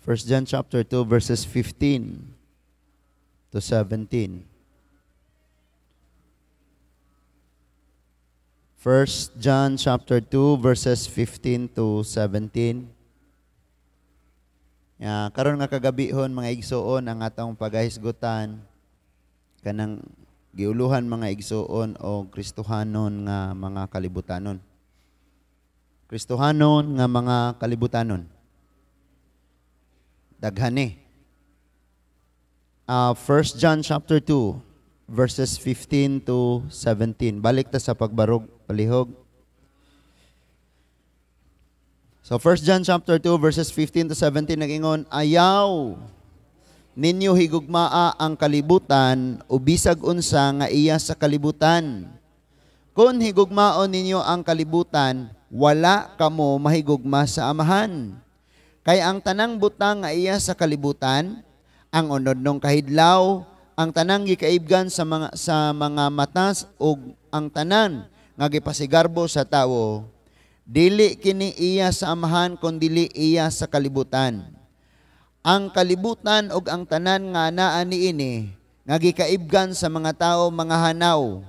1 John chapter 2 verses 15 to 17. 1 John chapter 2 verses 15 to 17. Ya, karon nga kagabihon, mga igsuon, ang atong pagahisgutan kanang giuluhan, mga igsuon, o Kristohanon nga mga kalibutanon. Kristohanon nga mga kalibutanon. Daghan ni. 1 John chapter 2 verses 15 to 17. Balik ta sa pagbarog palihog. So 1 John chapter 2 verses 15 to 17 nagingon, "Ayaw ninyo higugmaa ang kalibutan o bisag unsa nga iya sa kalibutan. Kung higugmaon ninyo ang kalibutan, wala kamo mahigugma sa Amahan. Kay ang tanang butang nga iya sa kalibutan, ang unodnong kahidlaw, ang tanang gikaibgan sa mga matas ug ang tanan nga gipasigarbo sa tawo, dili kini iya sa Amahan kun dili iya sa kalibutan. Ang kalibutan ug ang tanan nga naa niini nga gikaibgan sa mga tawo mga hanaw.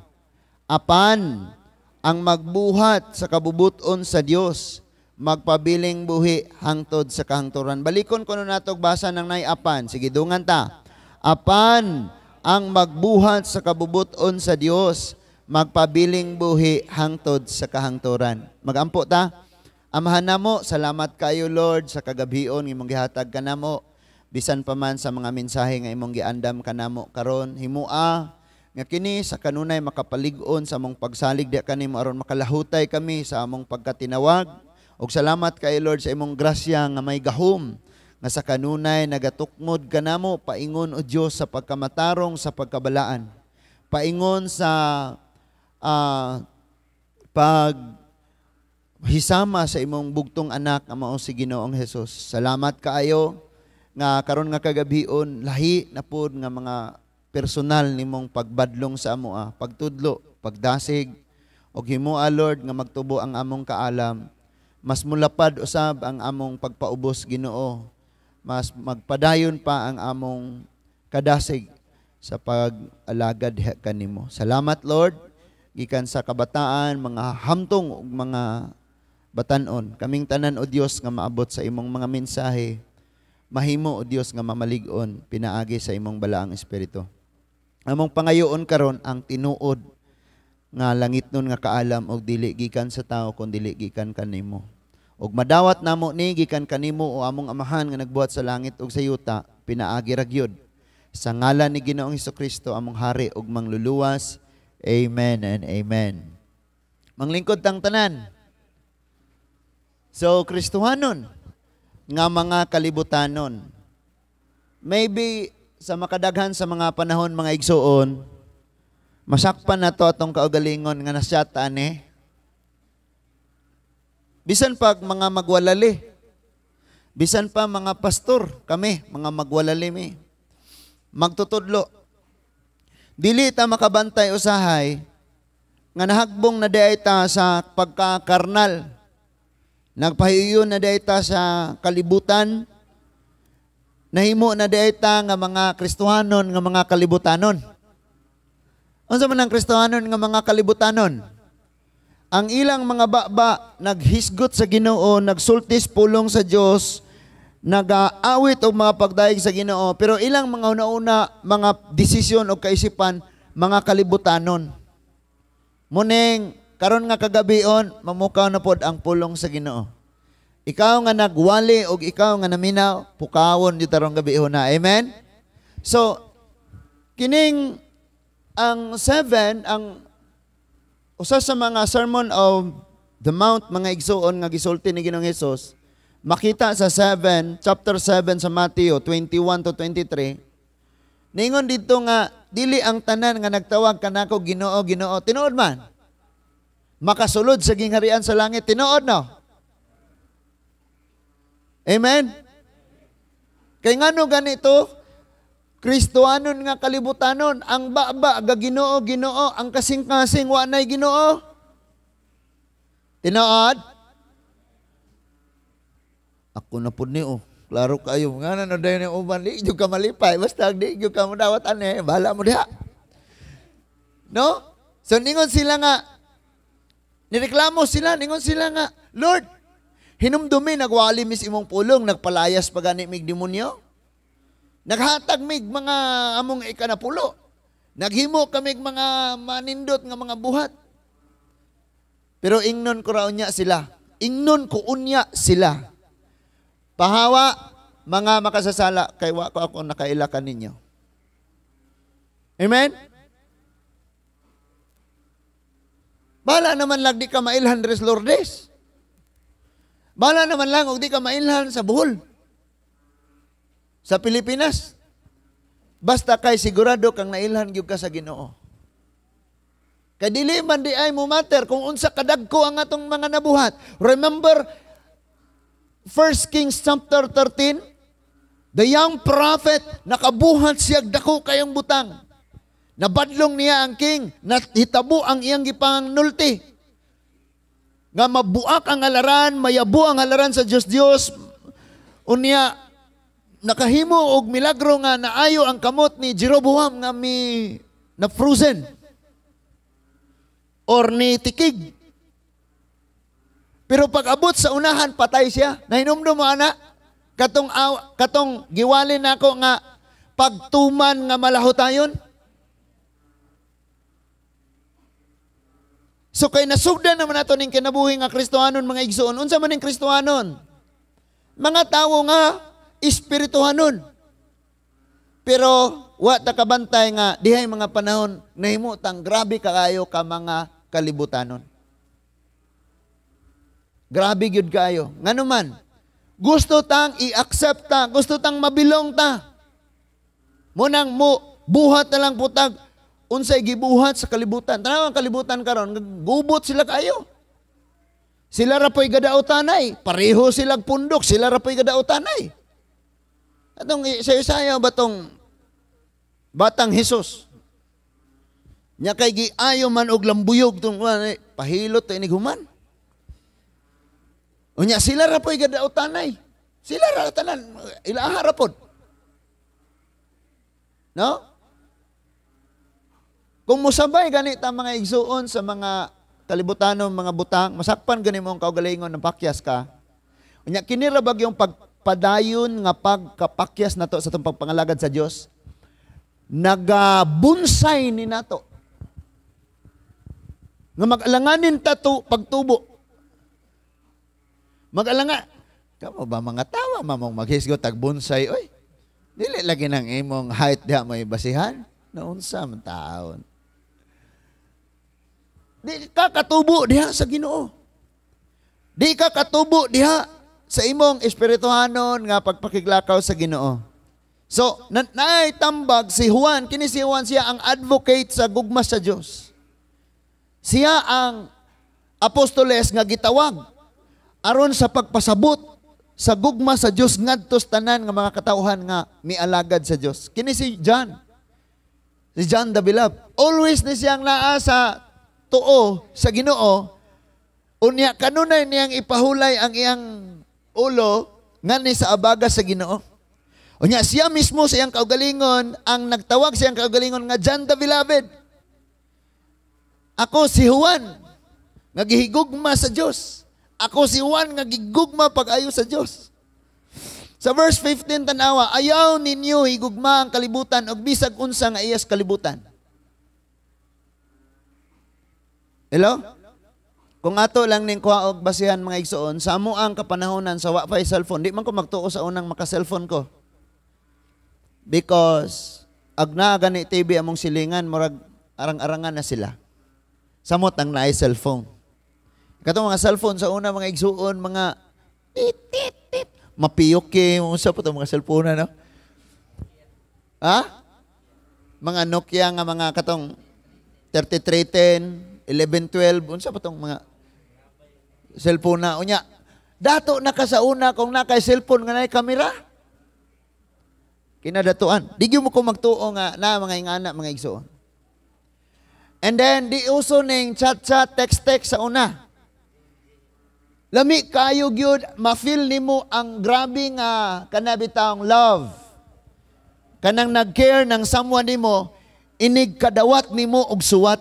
Apan ang magbuhat sa kabubuton sa Dios magpabiling buhi hangtod sa kahangturan." Balikon kuno natog basa ng nay "apan". Sige, dungan ta. "Apan ang magbuhat sa kabubuton sa Dios magpabiling buhi hangtod sa kahangturan." Magampo ta. Amahan namo, salamat kayo, Lord, sa kagabhion imong gihatag kanamo. Bisan pa man sa mga mensahe nga imong giandam kanamo karon, himua nga kini sa kanunay makapalig-on sa among pagsalig diha kanimo aron makalahutay kami sa among pagkatinawag. Og salamat kay Lord sa imong grasya nga may gahom nga sa kanunay nagatukmod kanamo paingon, o Dios, sa pagkamatarong, sa pagkabalaan. Paingon sa pag hisama sa imong bugtong anak nga mao si Ginoong Hesus. Salamat kaayo nga karon nga kagabhion lahi na pod nga mga personal nimong pagbadlong sa amoa, pagtudlo, pagdasig, og himoa, Lord, nga magtubo ang among kaalam. Mas mulapad usab ang among pagpaubos, Ginoo. Mas magpadayon pa ang among kadasig sa pag-alagad kanimo. Salamat, Lord, gikan sa kabataan, mga hamtong ug mga batanon. Kaming tanan, O Dios, nga maabot sa imong mga mensahe, mahimo, O Dios, nga mamalig-on pinaagi sa imong balaang espiritu. Among pangayoon karon ang tinuod nga langitnon nga kaalam og dili gikan sa tao kun dili gikan kanimo. Og madawat namo ni gikan kanimo, o among Amahan nga nagbuhat sa langit ug sa yuta, pinaagi ra gyud sa ngalan ni Ginoong Hesukristo, among hari ug mangluluwas. Amen and amen. Manglingkod tang tanan. So, Kristohanon nga mga kalibutanon. Maybe sa makadaghan sa mga panahon, mga igsuon, masakpan na to atong kaugalingon nga nasyata ni. Bisan pag mga magwalali, bisan pa mga pastor, kami, mga magwalali mi, magtutudlo. Dili ta makabantay usahay nga nahagbong na diay ta sa pagkakarnal. Nagpahiyon na diay ta sa kalibutan. Nahimo na diay ta nga mga Kristohanon nga mga kalibutanon. Unsa man ang Kristohanon nga mga kalibutanon? Ang ilang mga baba naghisgot sa Ginoo, nagsultis pulong sa Dios, nagaawit og mga pagdayeg sa Ginoo, pero ilang mga una-una, mga desisyon o kaisipan, mga kalibutanon. Muning karon nga kagabion, mamukaw na pod ang pulong sa Ginoo. Ikaw nga nagwali og ikaw nga naminaw, pukawon di tarong gabion na. Amen? So, kining ang 7, ang usa sa mga Sermon of the Mount, mga igsuon, nga gisulti ni Ginoong Hesus, makita sa 7, chapter 7 sa Matthew 21 to 23, ningon dito nga, dili ang tanan nga nagtawag kanako, "Ginoo, Ginoo," tinuod man, makasulod sa gingharian sa langit. Tinuod, no? Amen? Kay ngano ganito, Kristohanon nga kalibutanon, ang baba ga "Ginoo, Ginoo," ang kasing-kasing wa nay Ginoo. Tinuod? Ako na pud ni oh. Klaro kayo nga na dayon yung uban, di gyud ka malipay basta di gyud ka modawat ane, bahala mo diha. No? So ningon sila nga, nireklamo sila, ningon sila nga, "Lord, hinumdumi nagwali mis imong pulong, nagpalayas pa gani mig demonyo. Naghatag mig mga among ikanapulo. Naghimo kamig mga manindot nga mga buhat." Pero ingnon ko raw niya sila. Ingnon ko unya sila, "Pahawa, mga makasasala, kay wa ko ako nakaila kaninyo." Amen? Bala naman lang di ka mailhan res Lourdes. Bala naman lang og di ka mailhan sa Bohol. Sa Pilipinas. Basta kay sigurado kang nailhan gyud ka sa Ginoo. Kay dili man di ay mo matter kung unsa kadagko ang atong mga nabuhat. Remember 1 Kings chapter 13? The young prophet, nakabuhat siya dako kayong butang. Nabadlong niya ang king, nahitabo ang iyang gipang nulti. Nga mabuak ang halaran, mayabo ang halaran sa Diyos Diyos. Unya, nakahimo og milagro nga naayo ang kamot ni Jeroboam nga mi na frozen or ni tikig. Pero pag abot sa unahan, patay siya. Nahinumdum mo ana, katong giwalin nako nga pagtuman nga malahotayon. So kay nasugdan naman nato ning kinabuhi nga Kristohanon, mga igsoon. Unsa man ning Kristohanon? Mga tawo nga espirituhanon. Pero wa ta kabantay nga dihay mga panahon nahimo tang grabe kaayo ka mga kalibutanon. Grabe gyud kaayo. Ngano man, gusto tang i-accept ta, gusto tang mabilong ta. Munang mo buhat na lang putag unsay gibuhat sa kalibutan. Tanaw ang kalibutan karon, gubot sila kayo. Sila ra po'y gadaotanay. Pareho silang pundok, sila ra po'y gadaotanay. Atong sayo-sayo ba tong batang Hesus? Nya kay giayo man og lambuyog tong pahilot to inig human. Unya sila ra po'y gadaotanay. Sila ra tanan ilaha ra pod. No? Kung musabay gani ta, mga igsuon, sa mga kalibutanon mga butang, masakpan gani mo ang kaugalingon ng pakyas ka. Unya kini ra bag yung pagpadayon nga pagkapakyas nato sa atong pagpangalagad sa Dios. Nagabunsay ni nato. Nga mag-alanganin ta to pagtubo. Mag-alanga. Kamo ba mga tawa mamong maghisgot tag bonsai oy? Dili lagi nang imong height diha may basihan. Naunsa man taon. Di ka katubo diha sa Ginoo. Di ka katubo diha sa imong espirituhanon nga pagpakiglakaw sa Ginoo. So, naay tambag si Juan, kini si Juan, siya ang advocate sa gugma sa Dios. Siya ang apostoles nga gitawag aron sa pagpasabot sa gugma sa Dios ngadto sa tanan nga mga katawhan nga mialagad sa Dios. Kini si John. Si John the Beloved. Always ni siyang naa sa tuo sa Ginoo. Unya kanunay niyang ipahulay ang iyang ulo ngani sa abaga sa Ginoo. Unya siya mismo sa iyang kaugalingon ang nagtawag sa iyang kaugalingon nga John the Beloved. Ako si Juan nga gihigugma sa Dios. Ako si Juan nga gigugma pag-ayo sa Dios. Sa verse 15 tanawa, ayaw ninyo higugma ang kalibutan og bisag unsa nga iyas kalibutan. Hello? Kung ato lang ning kuha og basihan, mga igsoon, sa amo ang kapanahonan sa wa pa'y cellphone, di man ko magtuo sa unang maka-cellphone ko. Because ag naa gani TV among silingan, murag arang-arangan na sila. Samot ang naay cellphone. Katong mga cellphone sa una, mga igsuon, mga tit tit tit, mapiyoke, unsa pa tong mga cellphone na, no? Ha? Mga Nokia nga mga katong 3310, 1112, unsa pa tong mga cellphone na. Unya, dato na ka sa una kung nakay cellphone nga naay kamera. Kinadatuan. Di gyud mo ko magtuo nga na mga ingana, mga igsuon. And then di uso ning chat-chat, text-text sa una. Lami kayo gyud ma-feel nimo ang grabe nga kanabitang love. Kanang nag-care ng someone nimo, inig kadawat nimo og suwat.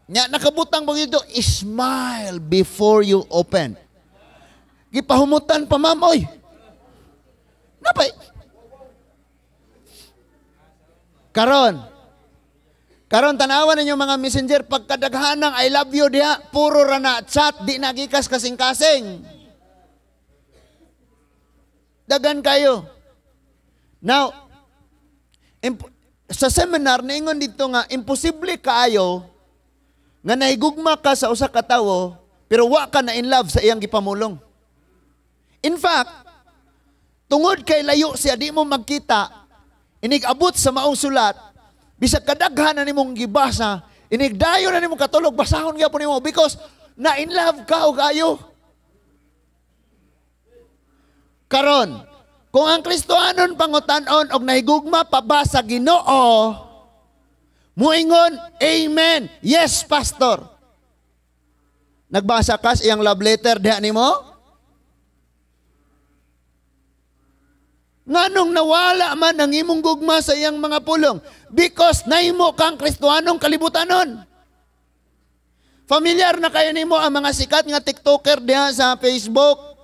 Nya nakabutang pa dito, smile before you open. Gipahumutan pa, ma'am, oy. Napay. Karon tanawan ninyo mga messenger, pagkadaghan ng "I love you" diha, puro ra na chat, di nagikas kasing-kasing. Dagan kayo. Now, sa seminar niingon dito nga imposible kaayo nga nahigugma ka sa usa ka tawo pero wa ka na in love sa iyang gipamulong. In fact, tungod kay layo siya, di mo magkita, inig abot sa maong sulat, bisag kadaghan na nimong gibasa, inig dayon na nimong katulog, basahon gyapon nimo because na in love ka og ayo. Karon, kung ang Kristohanon pangutan-on og nahigugma pa ba sa Ginoo, muingon, "Amen. Yes, pastor." Nagbasa ka sa iyang love letter diha nimo? Nganong nawala man ang imong gugma sa iyang mga pulong? Because nahimo kang Kristohanong kalibutanon. Familiar na kayo nimo ang mga sikat nga TikToker diha sa Facebook.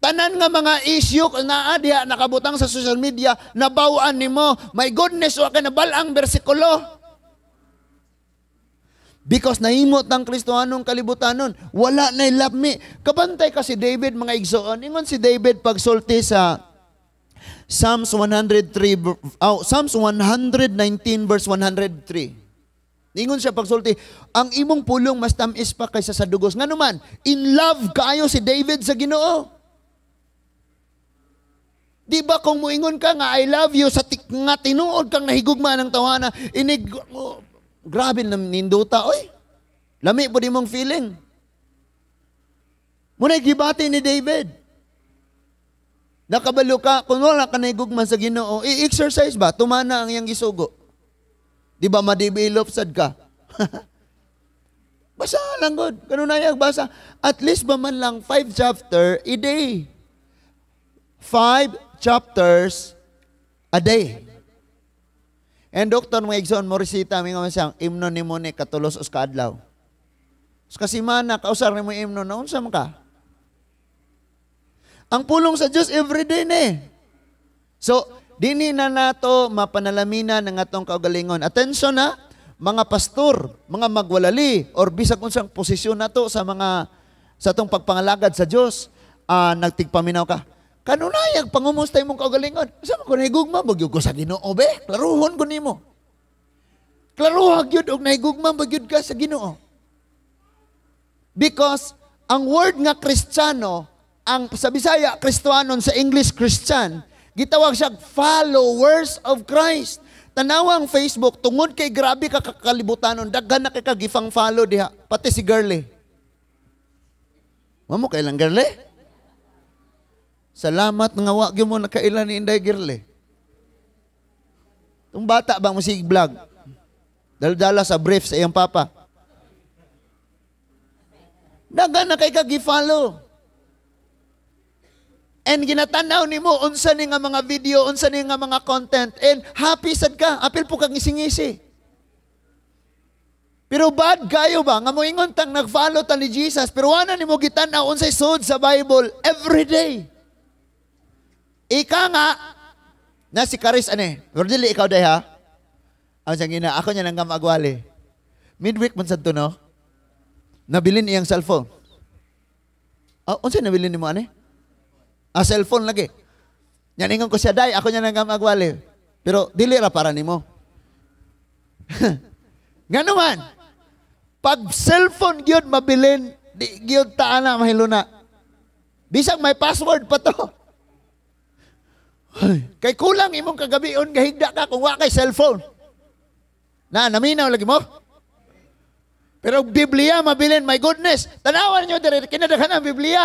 Tanan nga mga issue naa diha nakabutang sa social media, nabawaan nimo. My goodness, wa ka nabal-ang bersikulo. Because nahimot ang Kristohanong kalibutanon, wala na love me. Kabantay ka si David, mga igsoon. Ingon si David pagsulti sa Psalms 103, oh, Psalms 119 verse 103. Ingon siya pagsulti, ang imong pulong mas tamis pa kaysa sa dugos. Ngano man, in love kaayo si David sa Ginoo. Di ba kung muingon ka nga "I love you" sa nga tinuod kang nahigugma ng tawana, inig oh, grabe na ninduta oy. Lami po di mong feeling. Muna gibati ni David. Nakabalo ka kung wala ka nahigugma sa Ginoo, i-exercise ba? Tumana ang iyang gisugo. Di ba ma-develop sad ka? Basa lang god. Kanunayag basa. At least ba man lang 5 chapter a day. 5 chapters a day. And Dr. mga igsoon, moresita, mi nga siyang imno ni mo ni katulos us kaadlaw. Us kasimana, kausar ni mo imno, na unsa man ka? Ang pulong sa Diyos everyday ni. So, dini na nato mapanalaminan ng atong kaugalingon. Atensyon na, mga pastor, mga magwalali, or bisag unsang posisyon nato sa mga sa atong pagpangalagad sa Dios, nagtigpaminaw ka. Kanunayag pangumustay mong kaugalingon. Sa man ko nahigugma, bagyod ko sa Ginoo be. Klaruhon ko nimo. Klaruha gyud og nahigugma bagyod ka sa Ginoo. Because ang word nga Kristiyano, ang sa Bisaya Kristohanon, sa English Christian, gitawag siya followers of Christ. Tanawa ang Facebook, tungod kay grabe ka kakalibutanon, daghan na kay ka gifang follow diha, pati si girlie. Mamo kailang girlie? Salamat nga wa gyud mo nakaila ni Inday Girlie. Tung bata ba mo sig vlog? Daldala sa brief sa iyang papa. Daghan na kay ka gi-follow. And ginatanaw nimo unsa ni nga mga video, unsa ni nga mga content, and happy sad ka, apil po kag ngisingisi. Pero bad kayo ba nga moingon tang nag-follow ta ni Jesus, pero wala nimo gitan-aw unsay sud sa Bible every day. Ika nga na si Karis ane, pero dili ikaw day ha. Ang siyang ina, ako niya nang gamagwali. Midweek man sad to no. Nabilin iyang cellphone. Oh, unsa nabilin nimo ane? Ah, cellphone lagi. Yan ingon ko siya, day, ako niya nang gamagwali. Pero dili ra para nimo. Ngano man, pag cellphone gyud mabilin, di gyud ta na mahiluna. Bisag may password pa to. Ay, kay kulang imong kagabion gahigda ka kung wa kay cellphone. Na naminaw lagi mo. Pero Biblia mabilin, my goodness. Tanawan niyo diri kinadaghan ang Biblia.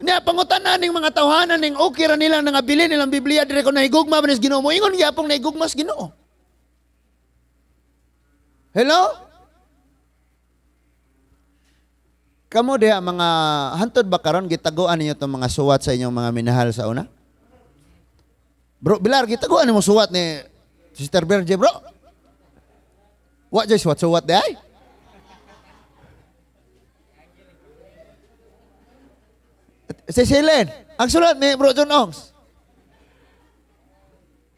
Nya pangutan-an ning mga tawhanan ning okay ra nila nangabilin nilang Biblia diri kung nahigugma man is Ginoo mo. Ingon gyapon nahigugma sa Ginoo. Hello? Kamo diha mga hantod ba karon gitaguan ninyo tong mga suwat sa inyong mga minahal sa una? Bro, Bilar, gitaguan nimo suwat ni Sister Berje, bro. Wa jay suwat-suwat di ay? Si Silen, ang sulat ni Bro John Ongs.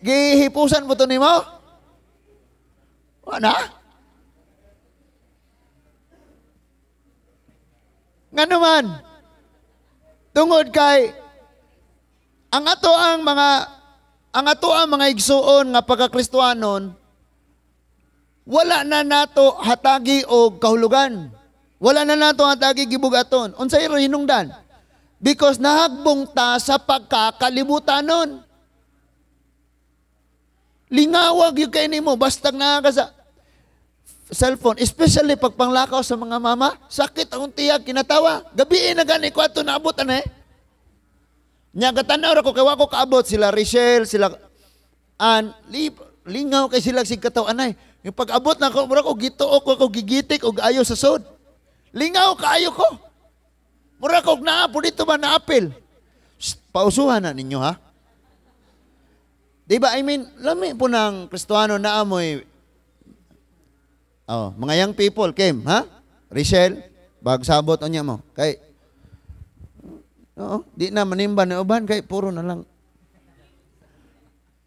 Gihipusan mo to nimo? Wa na? Nga naman, tungod kay ang ato ang mga igsuon nga pagkakristuanon, wala na nato hatagi og kahulugan. Wala na nato hatagi gibugaton. Unsay hinungdan? Because nahagbong ta sa pagkakalibutanon. Lingawag yung kay nimo basta naa ka sa cellphone, especially pag panglakaw sa mga mama, sakit ang tiyag, kinatawa. Gabi na gani ko ato naabot ana eh. Nya gatanaw ra ko kay wa ko kaabot sila Richelle, sila an lingaw kay sila sig kataw anay. Yung pag-abot na ko mura ko gituok ko gigitik og ayo sa sod. Lingaw kaayo ko. Mura ko naa po dito ba naapil. Pausuhan na ninyo ha. Di ba? I mean, lami po ng Kristuano na amoy. Oh, mga young people, Kim, ha? Richelle, bagsabot unya mo. Kay, oo, di na manimba na uban, kay puro na lang.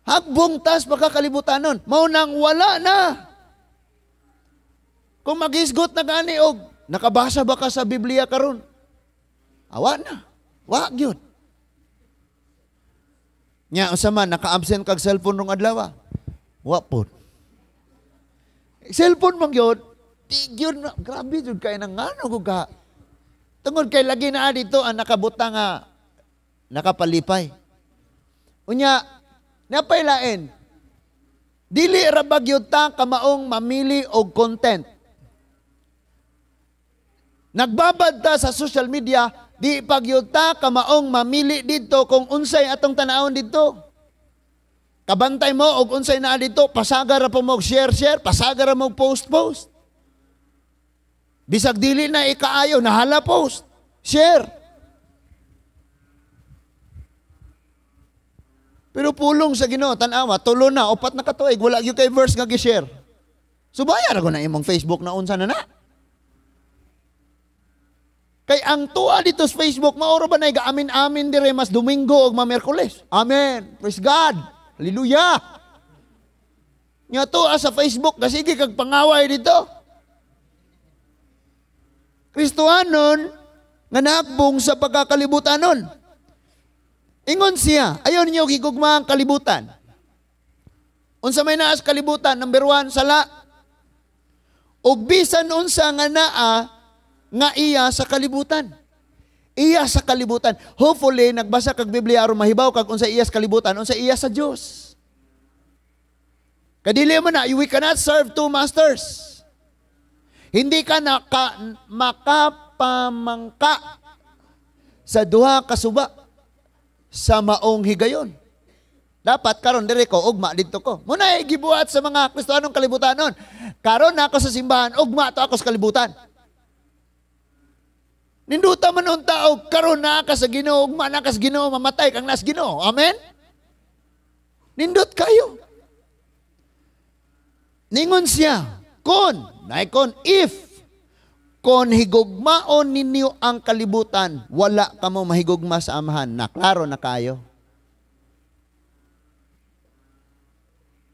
Hagbong tas pagkakalibutan nun. Mao nang wala na. Kung magisgot na gani og nakabasa ba ka sa Biblia karon? Awa na. Wa gyud. Nya unsa man naka-absent kag cellphone rong adlaw? Wa pod. Cellphone man gyud, di gyud na, grabe jud kay nang ngano ko ka. Tungod kay lagi naa dito ang nakabutang nga nakapalipay. Unya, napay lain. Dili ra ba gyud ta kamaong mamili og content. Nagbabad ta sa social media, di pa gyud ta kamaong mamili didto kung unsay atong tanawon didto. Kabantay mo og unsay naa didto, pasagar ra po mo og share-share, pasagar ra mo og post-post. Bisag dili na ikaayo, nahala post, share. Pero pulong sa Ginoo, tan-awa, tulo na, 4 na katuig, wala gyud kay verse nga gi-share. Subaya ra ko na imong Facebook na unsa na na. Kay ang tuwa dito sa Facebook, mauro ba na gaamin-amin dire mas Domingo og ma-Miyerkules? Amen. Praise God. Hallelujah. Nga tuwa sa Facebook, kasige kag pangaway dito. Kristohanon nga naakbong sa pagkakalibutanon. Ingon siya, ayon niyo gigugma ang kalibutan. Unsa may naa sa kalibutan, number 1, sala. Og bisan unsa nga naa nga iya sa kalibutan. Iya sa kalibutan. Hopefully, nagbasa kag Biblia aron mahibaw kag unsa iya sa kalibutan, unsa iya sa Dios. Kadili man na, we cannot serve two masters. Hindi ka makapamangka sa duha ka suba sa maong higayon. Dapat karon diri ko ugma didto ko. Muna gibuhat sa mga Kristohanong kalibutan nun. Karon na ako sa simbahan, ugma to ako sa kalibutan. Ninduta man unta og karon na ka sa Ginoo, ugma na ka sa Ginoo, mamatay kang nas Ginoo. Amen? Nindot kayo. Ningon siya, kon, naikon, if, kon higugmaon ninyo ang kalibutan, wala kamo mahigugma sa Amahan. Na klaro na kayo.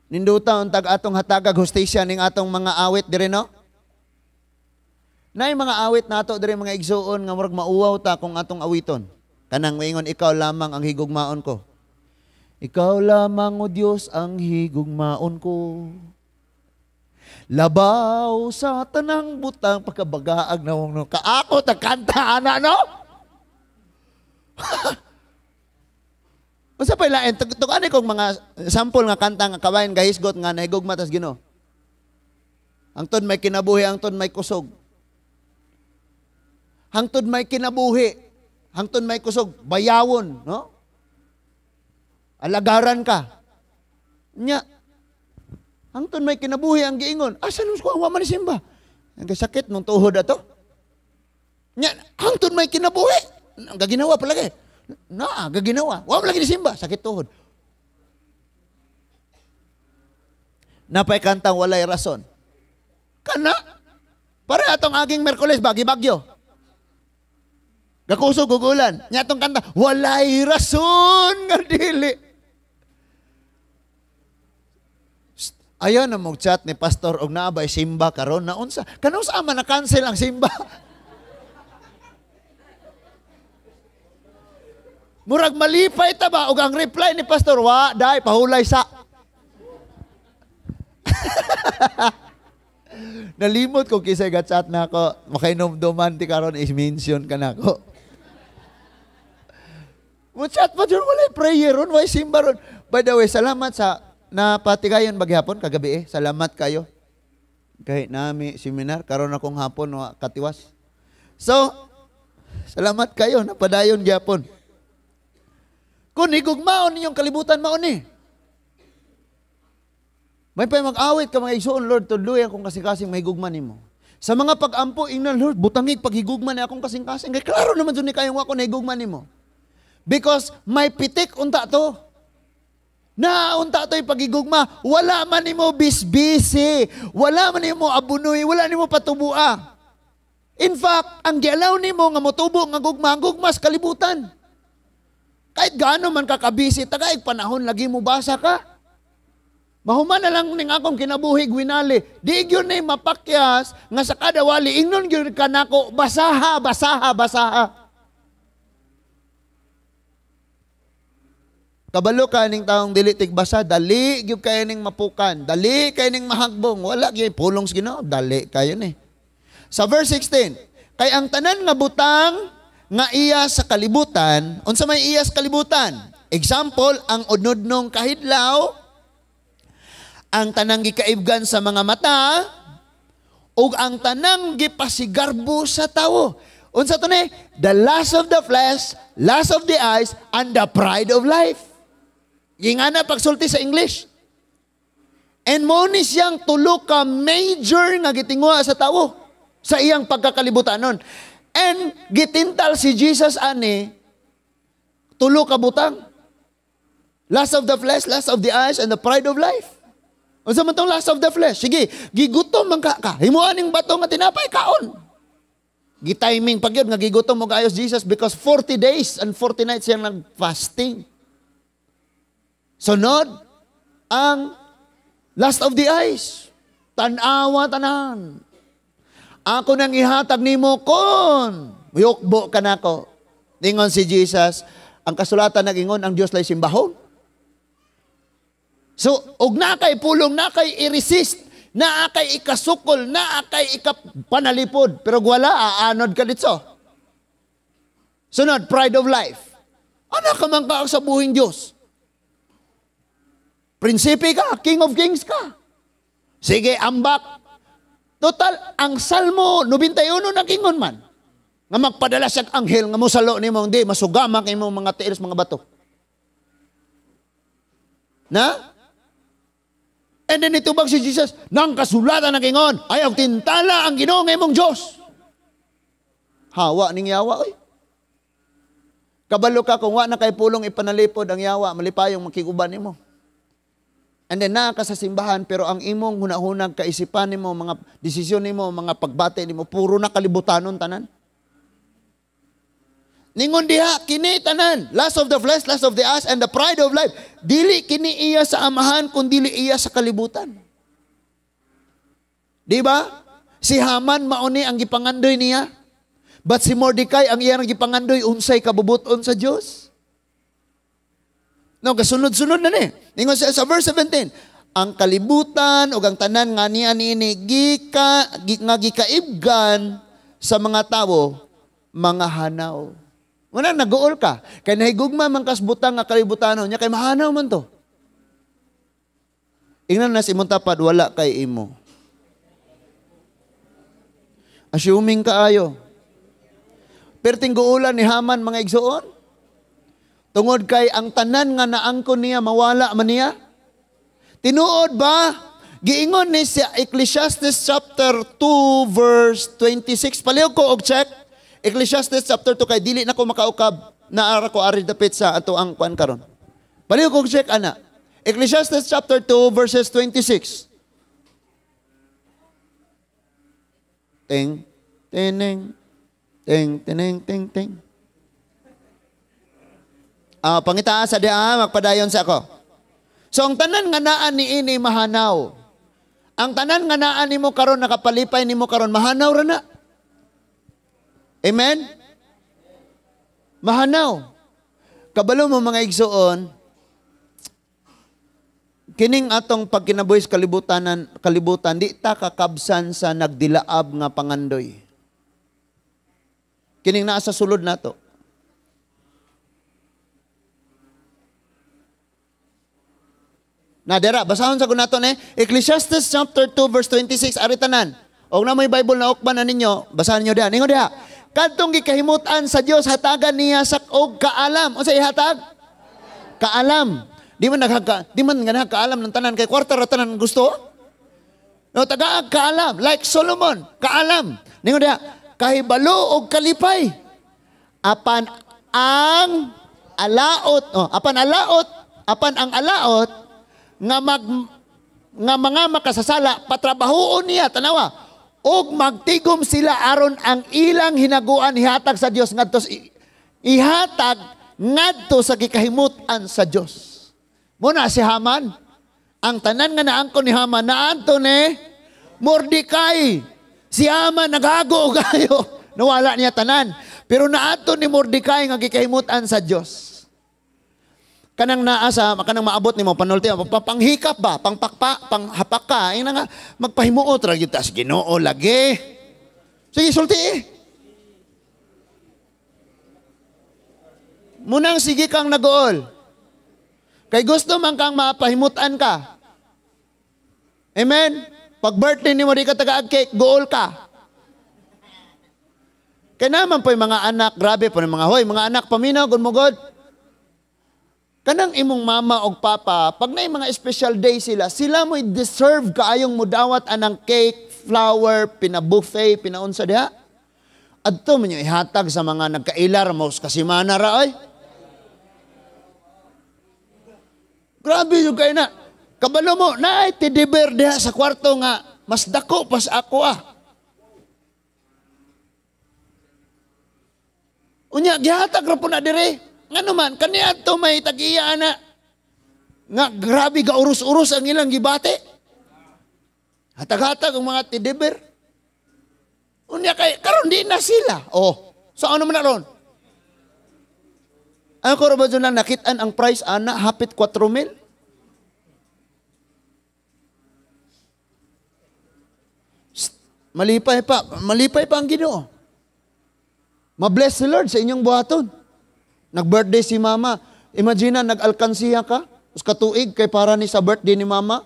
Ninduta untag atong hatagag hustisya ning atong mga awit diri, no? Nay mga awit nato diri mga igsuon nga murag mauwaw ta kung atong awiton. Kanang moingon, ikaw lamang ang higugmaon ko. Ikaw lamang, o Dios, ang higugmaon ko. Labaw sa tanang butang pagkabagaag na wong no. Kaako ta kanta ana, no? Unsa pa ilain tug-ani kong mga sample nga kanta nga kabahin gahisgot nga nahigugma tas Ginoo. Hangtod may kinabuhi, hangtod may kusog. Hangtod may kinabuhi, hangtod may kusog, bayawon, no? Alagaran ka. Nya, hangtod may kinabuhi ang giingon. Asa nung ko wa man simba? Ang sakit nung tuhod ato. Nya, hangtod may kinabuhi. Ang gaginawa palagi. Na, gaginawa. Wa man lagi ni simba, sakit tuhod. Napay kantang walay rason. Kana pare atong aging Merkules bagi-bagyo. Gakusog ug ulan. Nya atong kanta, walay rason nga dili. Ayaw na mag-chat ni pastor og naa bay simba karon na unsa? Kanus ama na cancel ang simba? Murag malipay ta ba og ang reply ni pastor, wa dai pahulay sa. Nalimot ko kisay ga-chat na ako, makainomduman ti karon is-mention ka nako. Mo chat pa jud, walay prayer ron, walay simba ron. By the way, salamat sa napatigayon baghapon kagabi eh. Salamat kayo. Kay nami seminar karon akong hapon wa katiwas. So, salamat kayo napadayon gyapon. Kung higugmaon ninyong kalibutan mao ni. May pay mag-awit ka mga igsoon, Lord, tudloy akong kasing-kasing mahigugma nimo. Sa mga pag-ampo, ingnan, Lord, butangig paghigugma ni akong kasing-kasing. Kay klaro naman jud ni kayong ako nahigugma nimo. Because may pitik unta to. Na unta to'y paghigugma. Wala man nimo bisbisi, wala man nimo abunoy, wala nimo patubua. In fact, ang gialaw nimo nga motubo nga gugma, ang gugma sa kalibutan. Kahit gaano man kakabisi, tagaig panahon lagi mo basa ka. Mahuman na lang ning akong kinabuhi gwinali. Di gyud ni mapakyas nga sa kada wali ingnon gyud ka nako basaha, basaha, basaha. Kabalo ka ning taong dili tigbasa, dali gyud kayo ning mapukan, dali kayo ning mahagbong, wala gyud pulong sa Ginoo, dali kayo ni. Sa verse 16, kay ang tanan nga butang nga iya sa kalibutan, unsa may iya sa kalibutan? Example, ang unodnong kahidlaw, ang tanang gikaibgan sa mga mata, ug ang tanang gipasigarbo sa tawo. Unsa to ni? The lust of the flesh, lust of the eyes, and the pride of life. Gingana pagsulti sa English. And mo ni siyang tulo ka major nga gitinguha sa tawo sa iyang pagkakalibutanon. And gitintal si Jesus ani tulo ka butang. Lust of the flesh, lust of the eyes, and the pride of life. Unsa man tong lust of the flesh? Sige, gigutom man ka. Himuan ning bato nga tinapay kaon. Gitiming pag yun nga gigutom mo kaayos Jesus because 40 days and 40 nights siyang nag-fasting. Sunod, ang lust of the eyes. Tan-awa tanan. Ako nang ihatag nimo kon yukbo ka nako. Ningon si Jesus, ang kasulatan nagingon ang Dios lay simbahon. So, og na kay pulong, na kay i-resist, na kay ikasukol, na kay ikapanalipod. Pero wala, aanod ka dito. Sunod, pride of life. Ano ka man ka sa buhing Diyos? Prinsipe ka, King of Kings ka. Sige, ambak. Total, ang Salmo 91 nagingon man. Nga magpadala siyang anghel, nga musalo nimo, hindi, masugama kay imong mga tiils, mga bato. Na? And then itubag si Jesus, nang kasulatan ng ingon, ayaw tintala ang Ginoo nga imong Diyos. Hawa ning yawa, oy. Kabalo ka kung wa na kay pulong ipanalipod ang yawa, malipayong makiguban nimo. And then naa ka sa simbahan, pero ang imong hunahunag, kaisipan nimo, mga desisyon nimo, mga pagbati nimo, puro na kalibutanon tanan. Ningon diha, kini tanan, lust of the flesh, lust of the eyes, and the pride of life. Dili kini iya sa amahan, kun dili iya sa kalibutan. Di ba? Si Haman mauni ang gipangandoy niya. But si Mordecai ang iyang gipangandoy unsay kabubuton sa Dios. No, kasunod-sunod na ni. Ningon siya sa verse 17, ang kalibutan ug ang tanan nga niya niini nga gikaibgan sa mga tawo, mga hanaw. Wala, nag-uol ka. Kay nahigugma man kasbutang nga kalibutanon niya, kay mahanaw man to. Ingnan na si imong tapad, wala kay imo. Assuming kaayo. Perting guulan ni Haman mga igsoon. Tungod kay ang tanan nga naangkon niya, mawala man niya. Tinuod ba? Giingon ni sa Ecclesiastes chapter 2 verse 26. Palihog ko og check. Ecclesiastes chapter 2 kay dili na ko makaukab naara ko ari dapit sa ato ang kuan karon. Palihog kog check ana. Ecclesiastes chapter 2 verses 26. Ting tineng ting tineng ting ting. Pangitaa sa diha magpadayon sa ako. So ang tanan nga naa ni ini mahanaw. Ang tanan nga naa nimo karon nakapalipay nimo karon mahanaw ra na. Amen? Mahanaw. Kabalo mo mga igsoon, kining atong pagkinabuhi sa kalibutan di ta kakabsan sa nagdilaab nga pangandoy. Kining naa sa sulod nato. Na dira, basahon sa kunato ni Ecclesiastes chapter 2 verse 26 ari tanan. Og na may Bible na ukban na ninyo, basahan niyo diha. Ningon diha, kadtong gikahimutan sa Dios hatagan niya sa og kaalam. Unsa ihatag? Kaalam. Di man nagha kaalam ng tanan kay kwarta ra tanan gusto. No, tagaag kaalam like Solomon, kaalam. Ningon diha, kahibalo og kalipay. Apan ang alaot, apan ang alaot nga mga makasasala patrabahoon niya, tanawa, og magtigom sila aron ang ilang hinaguan ihatag sa Dios ngadto ihatag ngadto sa gikahimutan sa Dios. Muna si Haman, ang tanan nga naangkon ni Haman naadto ni Mordecai. Si Haman naghago kayo, nawala niya tanan, pero naadto ni Mordecai nga gikahimutan sa Dios. Kanang naa sa kanang maabot nimo panulti panghikap ba, pangpakpa, panghapak ka, ina nga magpahimuot ra gyud ta sa Ginoo lagi. Sige sulti eh. Munang sige kang nagool. Kay gusto man kang mapahimutan ka. Amen. Pag birthday nimo di ka tagaag cake, gool ka. Kay naman po'y mga anak, grabe po ng mga hoy, mga anak paminaw gud mo god. Kanang imong mama og papa, pag naay mga special day sila, sila mo'y deserve kaayong mudawat anang cake, flower, pina-buffet, pinaunsa diha. Adto man yung ihatag sa mga nagkailar mo kasimana ra oy. Grabe yung kay na. Kabalo mo, naay teddy bear diha sa kwarto nga mas dako pas ako ah. Unya gihatag ra po na dire. Ngano man, kaniadto may tag-iya ana nga grabe ga urus-urus ang ilang gibate. Hatag-hatag ang mga teddy bear. Unya kay karon di na sila. Oh, so ano man na ron? Ang ko ba lang nakitaan ang price ana hapit 4,000. Malipay pa ang Ginoo. Ma-bless si Lord sa inyong buhaton. Nag-birthday si mama. Imagine na, nag-alkansiya ka. Tapos katuig kay para ni sa birthday ni mama.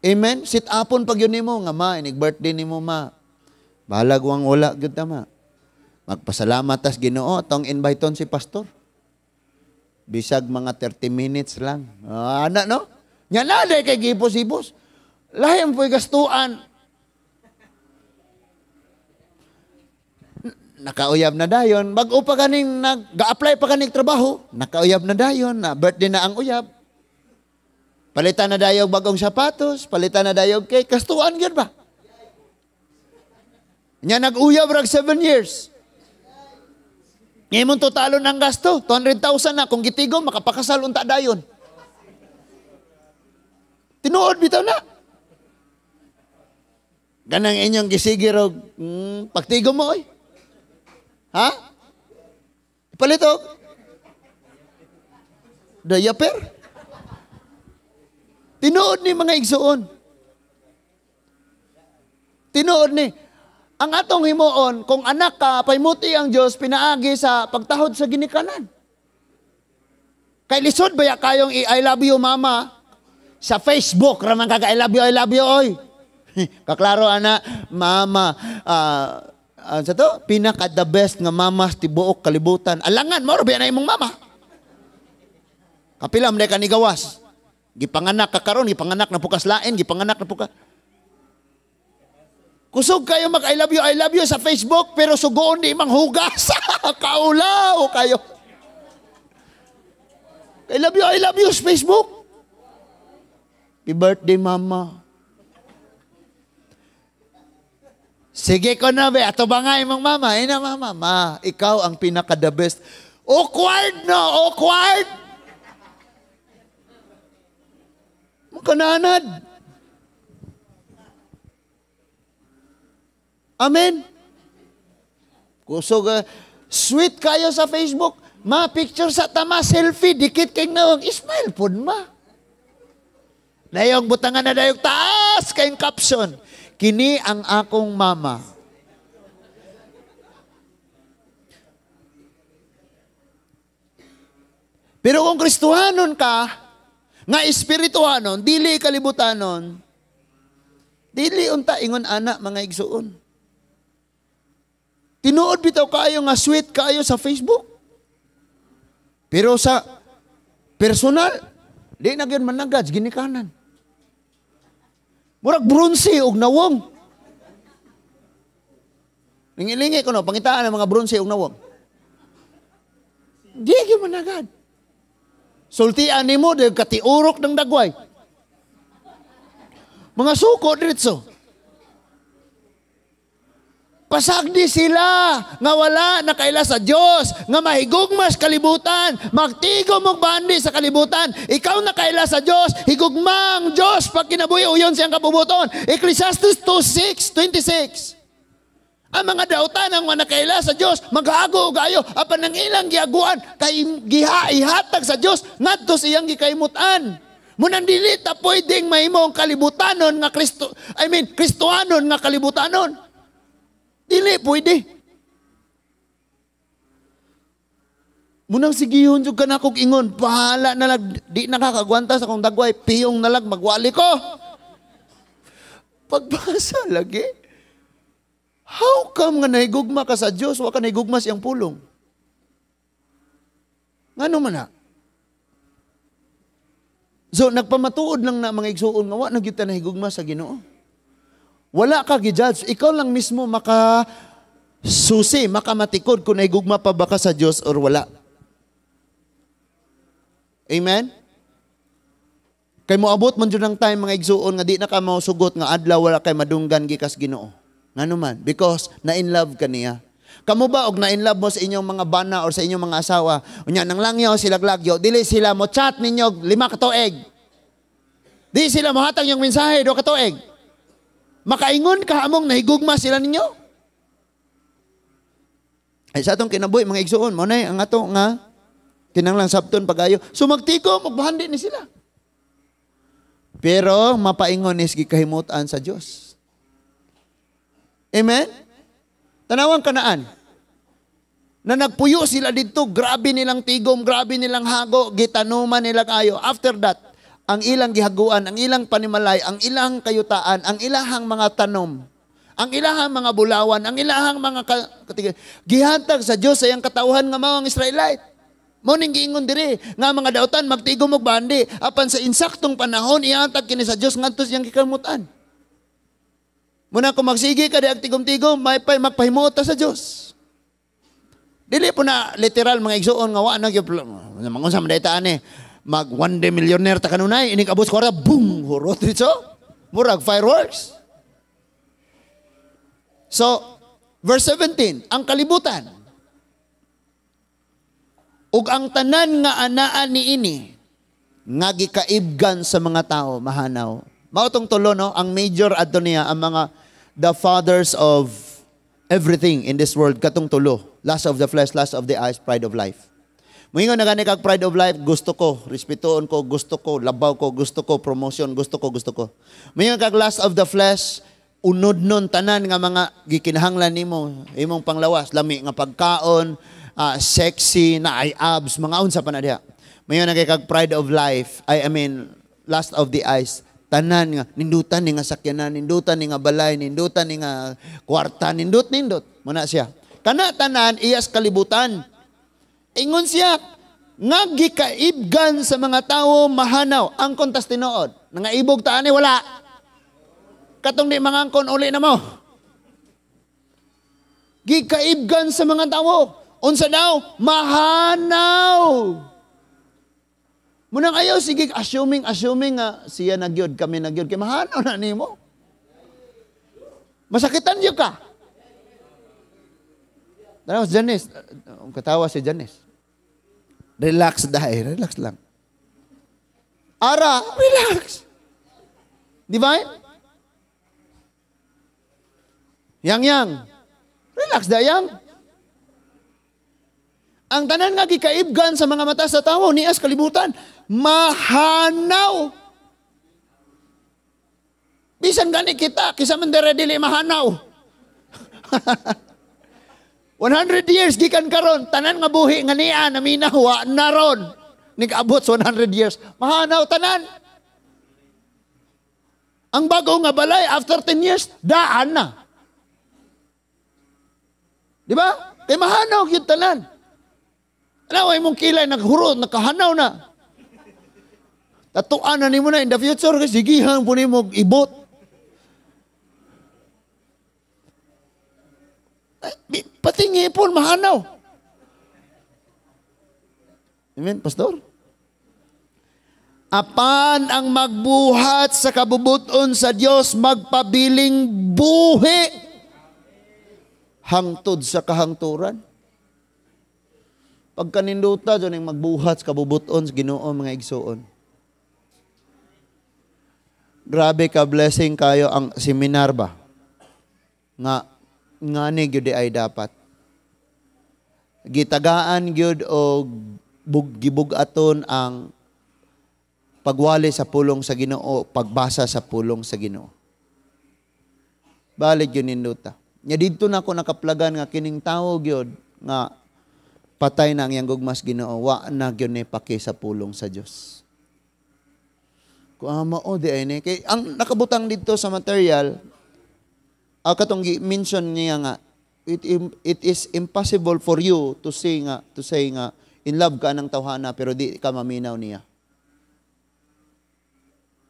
Amen? Sit upon pag yun nimo nga ma, inig-birthday ni mo ma. Bahalag wang wala, gyud ta ma. Magpasalamat tas Ginoo, atong inviteon si pastor. Bisag mga 30 minutes lang. Ana no? Nya na day kay gipos-ipos. Lahi ang po'y gastuan. Nakauyab na dayon, bag-o pa kaning nag-apply pa kaning trabaho, nakauyab na dayon, na birthday na ang uyab. Palitan na dayog bagong sapatos, palitan na dayog cake, kastuan gyud ba? Nya nag-uyab rag 7 years. Ngayon totalo ng gasto, 200,000 na kung gitigo makapakasal unta dayon. Tinuod bitaw na. Ganang inyong gisigirog, pagtigo mo oy. Ha? Ipalitog? Diaper? Tinuod ni mga igsuon. Tinuod ni. Ang atong himuon, kung anak ka, paymuti ang Diyos, pinaagi sa pagtahod sa ginikanan. Kay lisod ba ya kayong i-I love you mama? Sa Facebook, raman kaga I love you, oy. Kaklaro, ana, mama, sa to, pinaka the best nga mama sa tibuok kalibutan. Alangan, mao ra ba na imong mama? Kapila man ka nigawas. Gipanganak ka karon, gipanganak na pukas lain, gipanganak na pukas. Kusog kayo mag I love you sa Facebook, pero sugoon di manghugas. Kaulaw kayo. I love you sa Facebook. Happy birthday, mama. Sige ko na, be. Ato ba nga imong mama? Ina, mama. Ma, ikaw ang pinaka-the best. Awkward, no? Awkward. Makananad. Amen. Kusog, sweet kayo sa Facebook. Ma, picture sa tama, selfie, dikit kay nawang, smile po, ma. Nayong butangan na dayong taas kayong caption. Kini ang akong mama. Pero kung Kristohanon ka, nga espirituhanon, dili kalibutanon, dili unta ingon ana mga igsuon. Tinuod bitaw kaayo nga sweet kaayo sa Facebook. Pero sa personal, di na gyud managad ginikanan. Murag bronze og nawong. Lingi-lingi ko no, pangitaan ang mga bronze og nawong. Di gyud managad. Sultian nimo dahil katiurok ng dagway. Mga suko diretso. Pasagdi sila nga wala nakaila sa Dios, nga mahigugmas kalibutan, magtigom og bandi sa kalibutan. Ikaw nakaila sa Dios, higugma ang Dios pag kinabuhi uyon siyang kabubuton. Ecclesiastes 2:6-26. Ang mga dautan ang mga nakaila sa Dios, maghago og ayo apan ang ilang giaguan kay giha ihatag sa Dios ngadto sa iyang gikaimutan. Munang dili ta pwedeng mahimong kalibutanon nga Kristo, I mean Kristohanon nga kalibutanon. Dili pwede. Munang sigihon jud ka na kog ingon, bahala na lag, di nakakagwanta sa akong dagway, piyong na lag, magwali ko. Pagbasa lagi. How come nga nahigugma ka sa Dios, wa ka nahigugma siyang pulong? Ngano man na? So, nagpamatuod lang na mga igsuon nga wa na gyud ta nahigugma sa Ginoo. Wala ka gi-judge. Ikaw lang mismo maka susi, makamatikod kung nahigugma pa ba ka sa Dios or wala. Amen? Kay moabot man jud ang time mga igsuon nga di na ka masugot nga adlaw wala kay madunggan gikas Ginoo. Ngano man? Because na in love ka niya. Kamo ba og na in love mo sa inyong mga bana or sa inyong mga asawa? Unya nang langyaw sila glagyo, dili sila mo chat ninyo 5 ka tuig. Di sila mohatag yung mensahe 2 ka tuig. Makaingon ka among nahigugma sila ninyo. Ay sa atong kinabuhi mga igsuon, mao na ang ato nga kinahanglan sabton pagayo. So magtikom og bahandi ni sila. Pero mapaingon is gikahimutan sa Dios. Amen? Tanawang Kanaan. Na nagpuyo sila didto, grabe nilang tigom, grabe nilang hago, gitanuman nila kayo. After that, ang ilang gihaguan, ang ilang panimalay, ang ilang kayutaan, ang ilahang mga tanom, ang ilahang mga bulawan, ang ilahang mga gihatag sa Dios sa iyang katawhan nga mao ang Israelite. Mao ning giingon diri nga mga dautan magtigom og bandi apan sa insaktong panahon ihatag kini sa Dios ngadto sa iyang gikamutan. Muna kung magsige ka di ag tigom-tigom, may pay magpahimuot ta sa Dios. Dili po na literal mga igsuon nga wa na gyud mangunsa man dayta ani. Mag one day millionaire ta kanunay inig abot kwarta, boom, hurot dito. Murag fireworks. So, verse 17, ang kalibutan ug ang tanan nga anaan niini nga gikaibgan sa mga tao mahanaw. Mao tong tulo, no, ang major adto niya ang mga the fathers of everything in this world katong tulo, lust of the flesh, lust of the eyes, pride of life. Moingon na gani kag pride of life, gusto ko, respetuon ko, gusto ko, labaw ko, gusto ko, promotion, gusto ko, gusto ko. Moingon kag lust of the flesh, unod nun tanan nga mga gikinahanglan nimo, imong panglawas, lami nga pagkaon, sexy, na ay abs, mga unsa pa na diha. Moingon na kag pride of life, I mean, lust of the eyes, tanan nga nindutan ni nga sakyanan, nindutan ni nga balay, nindutan ni nga kwarta, nindot nindot. Muna siya. Kana tanan iyas kalibutan. Ingon siya, nga gikaibgan sa mga tao mahanaw. Ang kontas tinuod. Nangaibog taani, wala. Katong di mangangkon, uli na mo. Gikaibgan sa mga tawo. Unsa daw? Mahanaw. Munang ayaw sige assuming assuming nga siya nagyod, kami nagyod, kay mahanaw na nimo. Masakitan gyud ka. Tanaw si Janice, katawa si Janice. Relax dahil, relax lang. Ara, relax. Di ba? Yang yang. Relax dayang. Ang tanan nga gikaibgan sa mga mata sa tawo nias kalibutan, mahanaw. Bisan gani kita, kisa man dere dili mahanaw. 100 years gikan karon, tanan nga buhi nga niya naminaw wa na ron. Nigabot sa 100 years, mahanaw tanan. Ang bago nga balay after 10 years, daan na. Di ba? Kay mahanaw gyud tanan. Ano ay mong kilay naghurot, nakahanaw na. Tatuan na nimo na in the future kasi sigihan po nimo ibot. Pati ngipon mahanaw. Amen, Pastor? Apan ang magbuhat sa kabubuton sa Dios magpabiling buhi hangtod sa kahangturan. Pagkaninduta dyan ang magbuhat sa kabubuton sa Ginoo, mga igsuon. Grabe ka blessing kayo ang seminar ba? Nga ngani gyud ay dapat. Gitagaan gyud og gibug-aton ang pagwali sa pulong sa Ginoo, pagbasa sa pulong sa Ginoo. Balik gyud ninduta. Nya didto na ako nakaplagan nga kining tawo gyud nga patay na ang iyang gugmas Ginoo, wa na gyud ni paki sa pulong sa Dios. Kung mao di ay ni kay ang nakabutang didto sa material, katong gi-mention niya nga it is impossible for you to say nga in love ka ng tawhana pero di ka maminaw niya.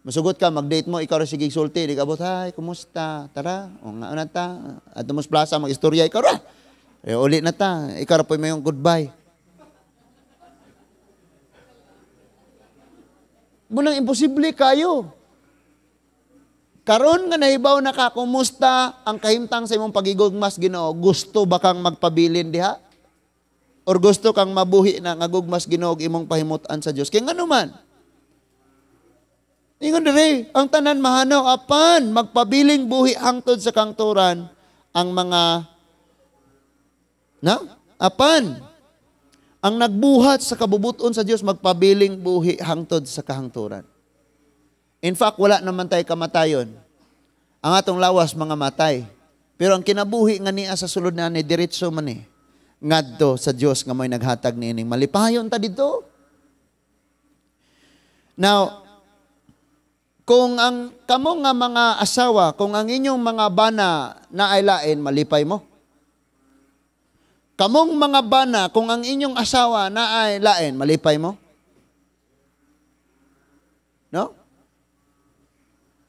Masugot ka, mag-date mo, ikaw ra sige sulti, di ka abot, "Hi, kumusta? Tara, o nga na ta. Adto mo sa plaza, mag-istorya, ikaw ra. Eh, uli na ta, ikaw ra po may yung goodbye." Munang imposible kayo. Karon nga nahibaw na ka, kumusta ang kahimtang sa imong pagigugmas Ginoo, gusto ba kang magpabilin diha? Or gusto kang mabuhi na nga gugmas Ginoo imong pahimutan sa Dios? Kay ngano man? Ingon diri, ang tanan mahanaw apan magpabiling buhi hangtod sa kangturan ang mga na apan ang nagbuhat sa kabubuton sa Dios magpabiling buhi hangtod sa kahangturan. In fact, wala naman tayo kamatayon. Ang atong lawas mga matay. Pero ang kinabuhi nga niya sa sulod na ni diretso man ni ngadto sa Dios nga mo'y naghatag niining malipayon ta didto. Now, kung ang kamo nga mga asawa, kung ang inyong mga bana na ay lain, malipay mo. Kamong mga bana, kung ang inyong asawa na ay lain, malipay mo. No?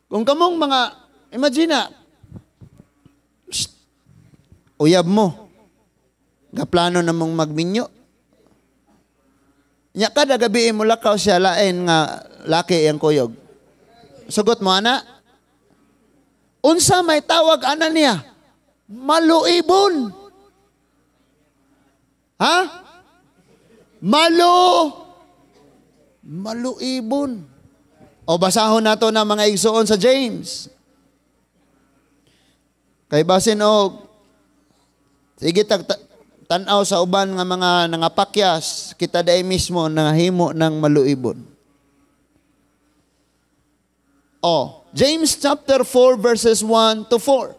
Kung kamong mga, imagine na, uyab mo, gaplano na mong magminyo. Nya kada gabi mo lakaw siya lain nga laki iyang kuyog. Sugot mo, ana? Unsa may tawag ana niya? Maluibon. Ha? Maluibon. O basahon nato na mga igsuon sa James. Kay basin og sige tan-aw sa uban nga mga nangapakyas, kita day mismo nahimo ng maluibon. O, James chapter 4 verses 1 to 4.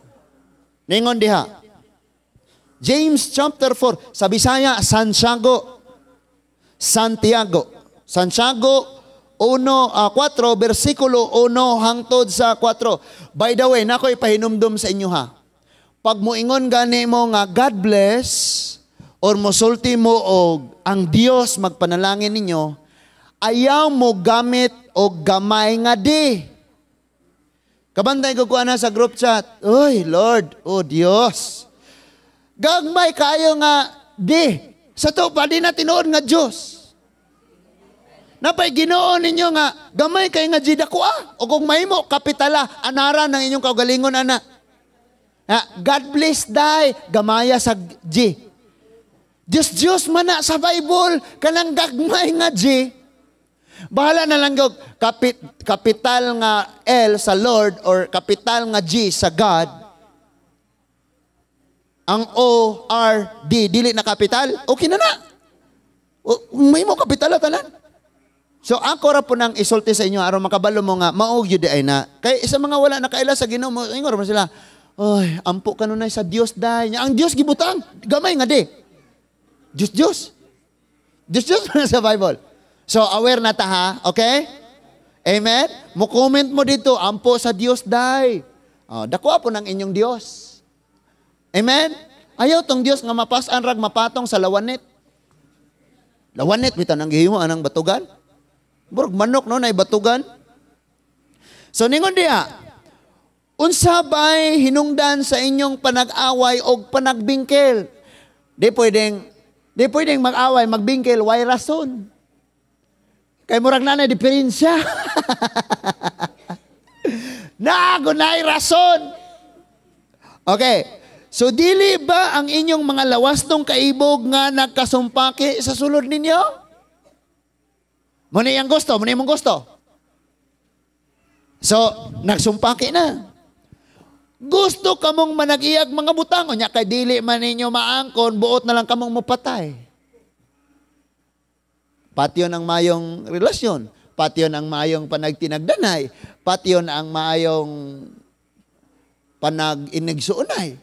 Ningon diha. James chapter 4, sa Bisaya, Santiago. Santiago. Santiago 1, 4, versikulo 1 hangtod sa 4. By the way, nako'y pahinumdum sa inyo ha. Pag moingon gani mo nga God bless or mosulti mo og ang Dios magpanalangin ninyo, ayaw mo gamit og gamay nga di. Kabantay ko kuha na sa group chat. Uy, Lord, oh Dios. Gagmay kayo nga D. Sa to pa di na tinuod nga Dios. Napay Ginoo ninyo nga gamay kay nga G dako ah. O kung mahimo kapitala anara ng inyong kaugalingon ana. Ha, God bless thy gamaya sa G. Diyos Diyos man na sa Bible kanang gagmay nga G. Bahala na lang gyud kapital nga L sa Lord or kapital nga G sa God. Ang O R D dili na kapital, okay na na. O, may mo kapital tanan. So ako ra po nang isulti sa inyo aron makabalo mo nga mao gyud ay na. Kay sa mga wala nakaila sa Ginoo mo ingon ra sila, "Oy, ampo kanunay sa Dios dai." Ang Dios gibutang gamay nga di. Diyos Diyos. Diyos Diyos man sa Bible. So aware na ta ha, okay? Amen? Mo comment mo dito, ampo sa Dios dai. Oh, dako po ng inyong Dios. Amen? Ayaw tong Dios nga mapasan rag mapatong sa lawanit. Lawanit bitan ang gihimo anang batugan. Burg manok no nay batugan. So ningon diha, unsa bay hinungdan sa inyong panag-away og panagbingkil? Di pwedeng mag-away, magbingkil, way rason. Kay murag na diferensya. Naago na rason. Okay. So dili ba ang inyong mga lawas nung kaibog nga nagkasumpaki sa sulod ninyo? Muna iyang gusto, muna imong gusto. So, nagsumpaki na. Gusto kamong manag-iyag mga butang, unya kay dili man ninyo maangkon, buot na lang kamong mupatay. Patyon ang mayong relasyon, patyon ang mayong panagtinagdanay, patyon ang mayong panag-inigsuonay.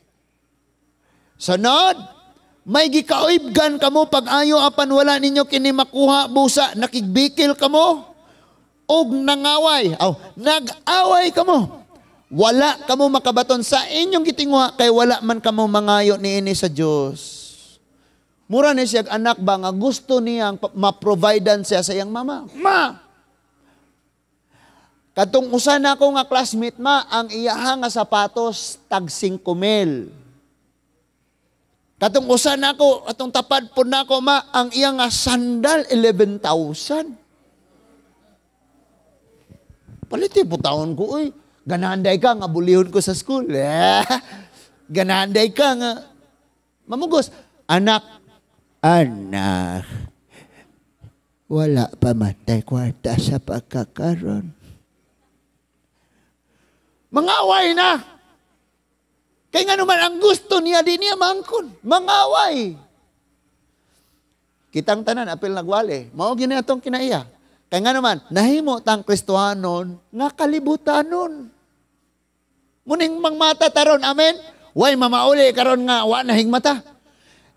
Sunod, may gikaoibgan kamo pag-ayo apan wala ninyo kini makuha busa, nakigbikil kamo og nangaway. Aw, nag-away kamo. Wala kamo makabaton sa inyong gitinguha kay wala man kamo mangayo niini sa Dios. Mura ni siya anak ba nga gusto niyang ma-providean siya sa iyang mama. Ma! Katong usa na ko nga classmate ma, ang iyaha nga sapatos tag 5 mil. Katong usa na ko, atong tapad po na ko ma, ang iya nga sandal 11,000. Paliti po taon ko, uy. Ganahan ka nga bulihon ko sa school. Eh, ganahan ka nga. Mamugos, anak, anak, wala pa man tay kwarta sa pagkakaron. Mangaway na. Kaya nga naman, ang gusto niya, di niya mangkon. Mangaway. Kitang tanan, apil nagwali. Mao gini atong kinaiya. Kaya nga naman, nahimo tang Kristohanon nga kalibutanon. Muning mangmata taron, amen? Way mamauli karon nga wa na higmata.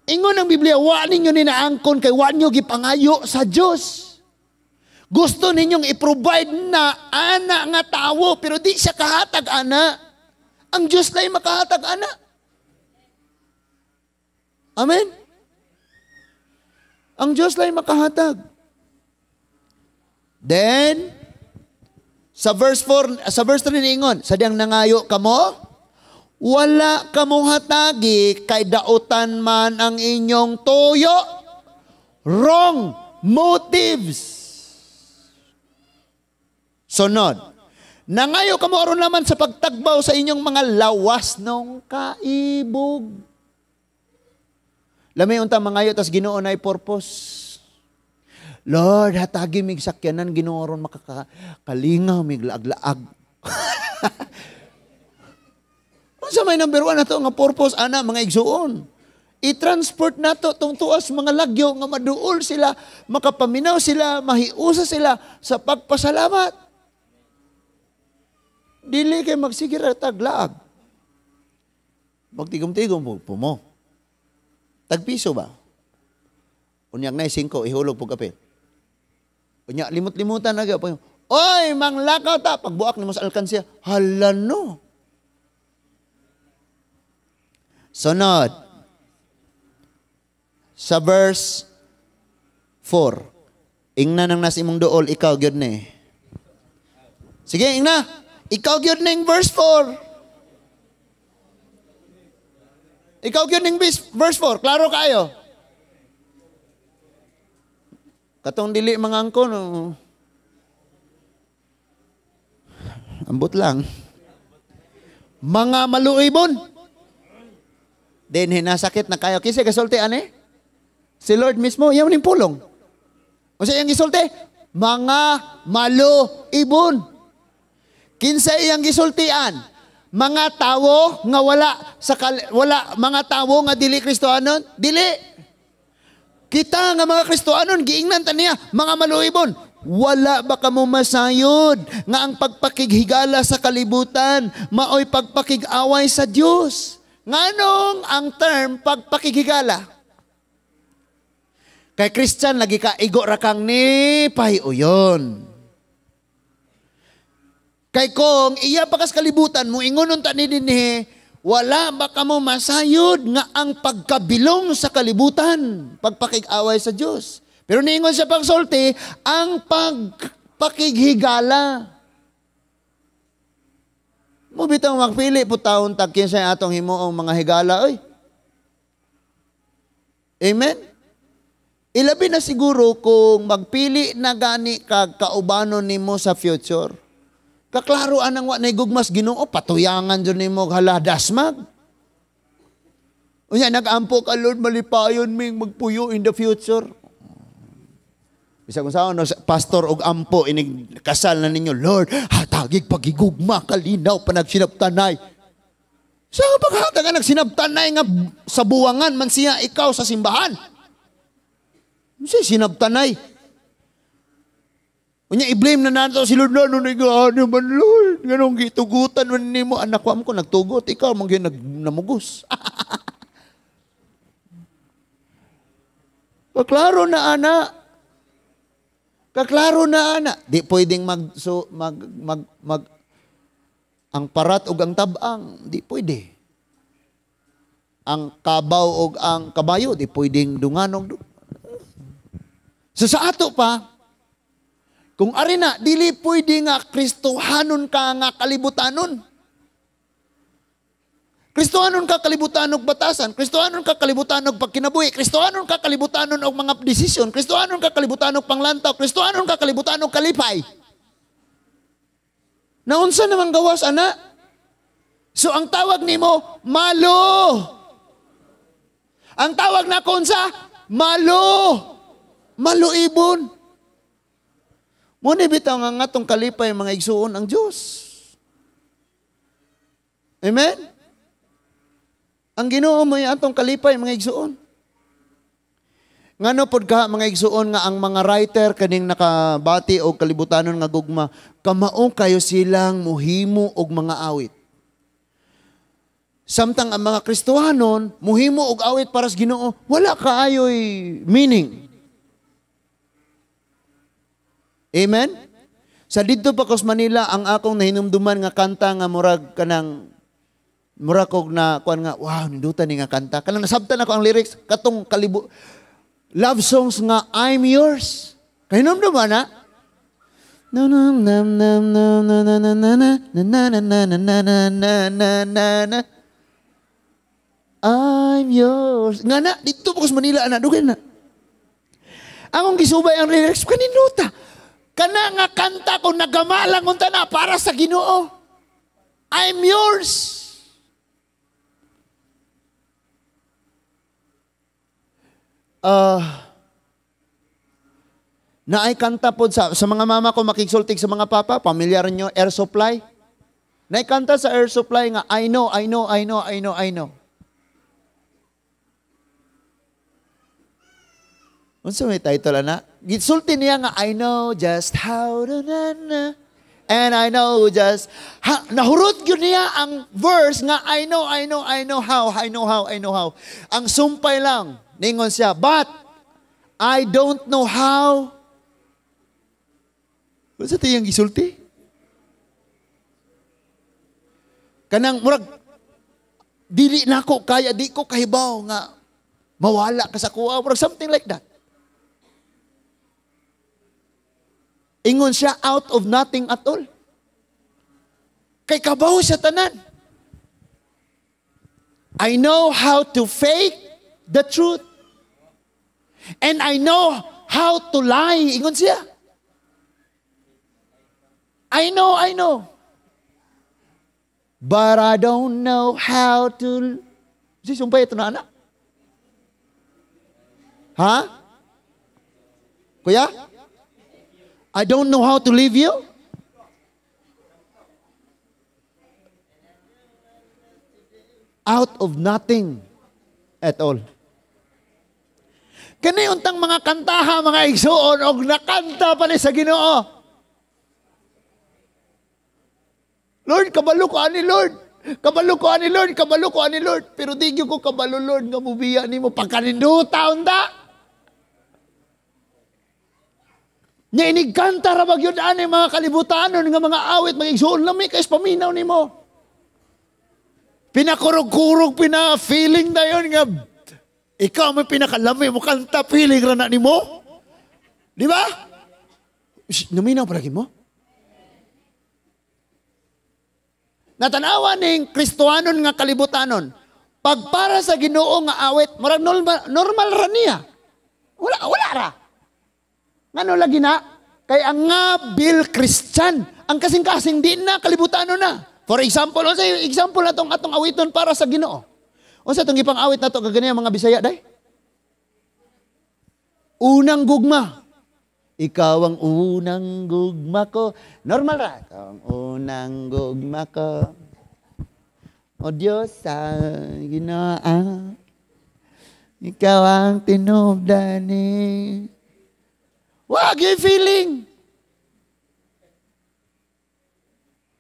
Ingon ang Biblia, wa ninyo ni naangkon kay wa ninyo gipangayo sa Dios. Gusto ninyong i-provide na ana nga tawo pero di siya kahatag ana. Ang Diyos lang makahatag ana. Amen? Ang Diyos lang makahatag. Then, sa verse 4, sa verse 3 niingon, sa diyang nangayo kamo, wala kamo hatagi kay dautan man ang inyong tuyo. Wrong motives. Sunod, nangayo kamo aron naman sa pagtagbaw sa inyong mga lawas nung kaibog. Lamay unta mangayo tas Ginoo nay purpose. Lord, hatagi mig sakyanan Ginoo aron makakalingaw mig laag-laag. Unsa may number 1 nato nga purpose ana mga igsuon? I-transport nato tong tuas mga lagyo nga maduol sila, makapaminaw sila, mahiusa sila sa pagpasalamat. Dili kay magsigir taglaag. Magtigom-tigom po mo. Tagpiso ba? Unyag na 5, ihulog po kapil. Unya, limot-limutan na gyud. Oy, manglakaw ta. Pagbuak nimo sa alkansya. Hala no. Sunod. Sa verse 4. Ingna nang nasa imong duol, ikaw gyud ni. Sige, ingna. Ikaw gyud ning verse 4. Ikaw gyud ning verse 4, klaro kaayo. Katong dili mga angkon, no? Ambot lang. Mga maluibon. Then hinasakit na kayo. Kinsa gasulti ani? Si Lord mismo, iyaw ning pulong. Unsa iyang gisulti? Mga maluibon. Kinsa iyang gisultian? Mga tawo nga wala sa wala mga tawo nga dili Kristohanon? Dili. Kita nga mga Kristohanon giingnan ta niya mga maluibon. Wala ba kamo masayod nga ang pagpakighigala sa kalibutan maoy pagpakig-away sa Dios? Nganong ang term pagpakighigala? Kay Christian lagi ka igo ra kang ni pahiuyon. Kay kung iya pa kas kalibutan mo ingon unta ni dinhi, wala ba kamo masayod nga ang pagkabilong sa kalibutan pagpakig-away sa Dios? Pero niingon siya pagsulti, ang pagpakighigala. Mo bitang magpili po taon tag kinsa atong himuong mga higala oy. Amen. Ilabi na siguro kung magpili na gani kag kaubanon nimo sa future. Kaklaro anang wa naigugmas Ginoo, patuyangan jud nimo hala dasmag. Unya nag-ampo ka, Lord, malipayon ming magpuyo in the future. Bisag unsaon no, pastor og ampo inig kasal na ninyo, Lord, hatagig pagigugma kalinaw pa nagsinabtanay. Sa paghatag nga nagsinabtanay nga sa buwangan man siya ikaw sa simbahan. Siya sinabtanay. Unya i-blame na nato si Lord, ano nag-ano man Lord, ganong gitugutan man nimo anak ko ko nagtugot, ikaw man gyud nagnamugos. Kaklaro na ana. Kaklaro na ana. Di pwedeng mag so, mag mag mag ang parat og ang tabang, di pwede. Ang kabaw og ang kabayo, di pwedeng dunganog. So sa ato pa, kung ari na, dili pwede nga Kristohanon ka nga kalibutanon. Kristohanon ka kalibutan og batasan, Kristohanon ka kalibutan og pagkinabuhi, Kristohanon ka kalibutan og mga desisyon, Kristohanon ka kalibutan og panglantaw, Kristohanon ka kalibutan og kalipay. Naunsa naman gawas ana? So ang tawag nimo malo. Ang tawag nako unsa? Malo. Maluibon. Muna bitaw nga ngatong kalipay mga igsuon ang Dios. Amen? Ang Ginoo mo atong kalipay mga igsuon. Ngano pod ka mga igsuon nga ang mga writer kaning nakabati og kalibutanon nga gugma, kamao kayo silang muhimo og mga awit. Samtang ang mga Kristohanon muhimo og awit para sa Ginoo, wala kaayoy meaning. Amen? Sa didto pa kos Manila ang akong nahinumduman nga kanta nga murag kanang murag kog na kuan nga wow nindutan ni nga kanta. Kanang nasabtan ako ang lyrics katong kalibu love songs nga I'm Yours. Kahinumduman na? Na na na na na na na na na na na na na na na na na na I'm yours. Nga na didto pa kos Manila ana dugay na. Akong gisubay ang lyrics kaninduta. Kana nga kanta ko nagamalang unta na para sa Ginoo. I'm yours. Naay kanta pod sa mga mama ko makigsultig sa mga papa, pamilyar nyo Air Supply. Naay kanta sa Air Supply nga I know, I know, I know, I know, I know. Unsa may title ana? Gisulti niya nga I know just how to na na and I know just ha, nahurot gyud niya ang verse nga I know, I know, I know how, I know how, I know how. Ang sumpay lang ningon siya, but I don't know how. Unsa tiyang gisulti? Kanang murag dili nako kaya, di ko kahibaw nga mawala ka sa kuha, murag something like that. Ingon siya out of nothing at all. Kay kabaw siya tanan. I know how to fake the truth. And I know how to lie. Ingon siya. I know, I know. But I don't know how to. Si sumpay ito na anak. Ha? Kuya? I don't know how to leave you? Out of nothing at all. Kani untang mga kantaha, mga igsuon, og nakanta pa ni sa Ginoo. Lord, kabalo ko ani Lord. Kabalo ko ani Lord, kabalo ko ani Lord. Pero di gyud ko kabalo, Lord, nga mubiya nimo pagkaninduta unta. Nya inigkanta ra ba gyud ani mga kalibutanon nga mga awit, mga igsuon, lami kay paminaw nimo. Pinakurog-kurog, pina-feeling na yun nga ikaw may pinakalami mo kanta, feeling ra na nimo. Di ba? Naminaw palagi mo? Natanawa ning Kristohanon nga kalibutanon. Pag para sa Ginoo nga awit, murag normal ra niya. Wala, wala ra. Ngano lagi na? Kay ang nga Bill Christian, ang kasing-kasing di na kalibutanon na. For example, unsa example natong atong awiton para sa Ginoo? Unsa itong ipang-awit nato kaganiya mga Bisaya day? Unang gugma. Ikaw ang unang gugma ko. Normal ra. Ikaw ang unang gugma ko. O Diyos sa Ginoo, ikaw ang tinubdani. Wag yung feeling.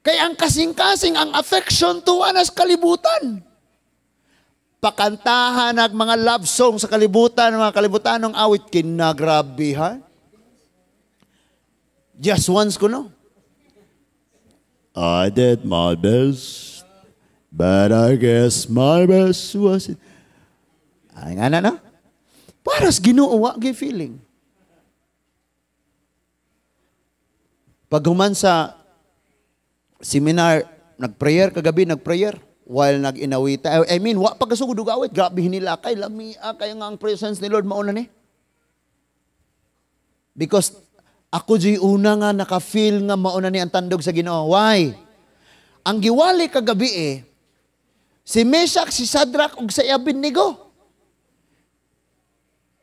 Kay ang kasing-kasing, ang affection tuwa nas kalibutan. Pakantahan ang mga love song sa kalibutan, mga kalibutan ng awit, kinagrabe, ha? Just once ko, no? I did my best, but I guess my best wasn't. Ay, nga na, no? Para sa Ginoo, wa gyud feeling. Paghuman sa seminar, nag-prayer kagabi, nag-prayer while nag-inawita. I mean, wa pagkasugod og awit, grabe hinilakay, lamia kay nga ang presence ni Lord mauna ni. Because ako di una nga naka-feel nga mauna ni ang tandog sa Ginoo. Why? Ang giwali kagabi si Meshach, si Shadrach ug si Abednego.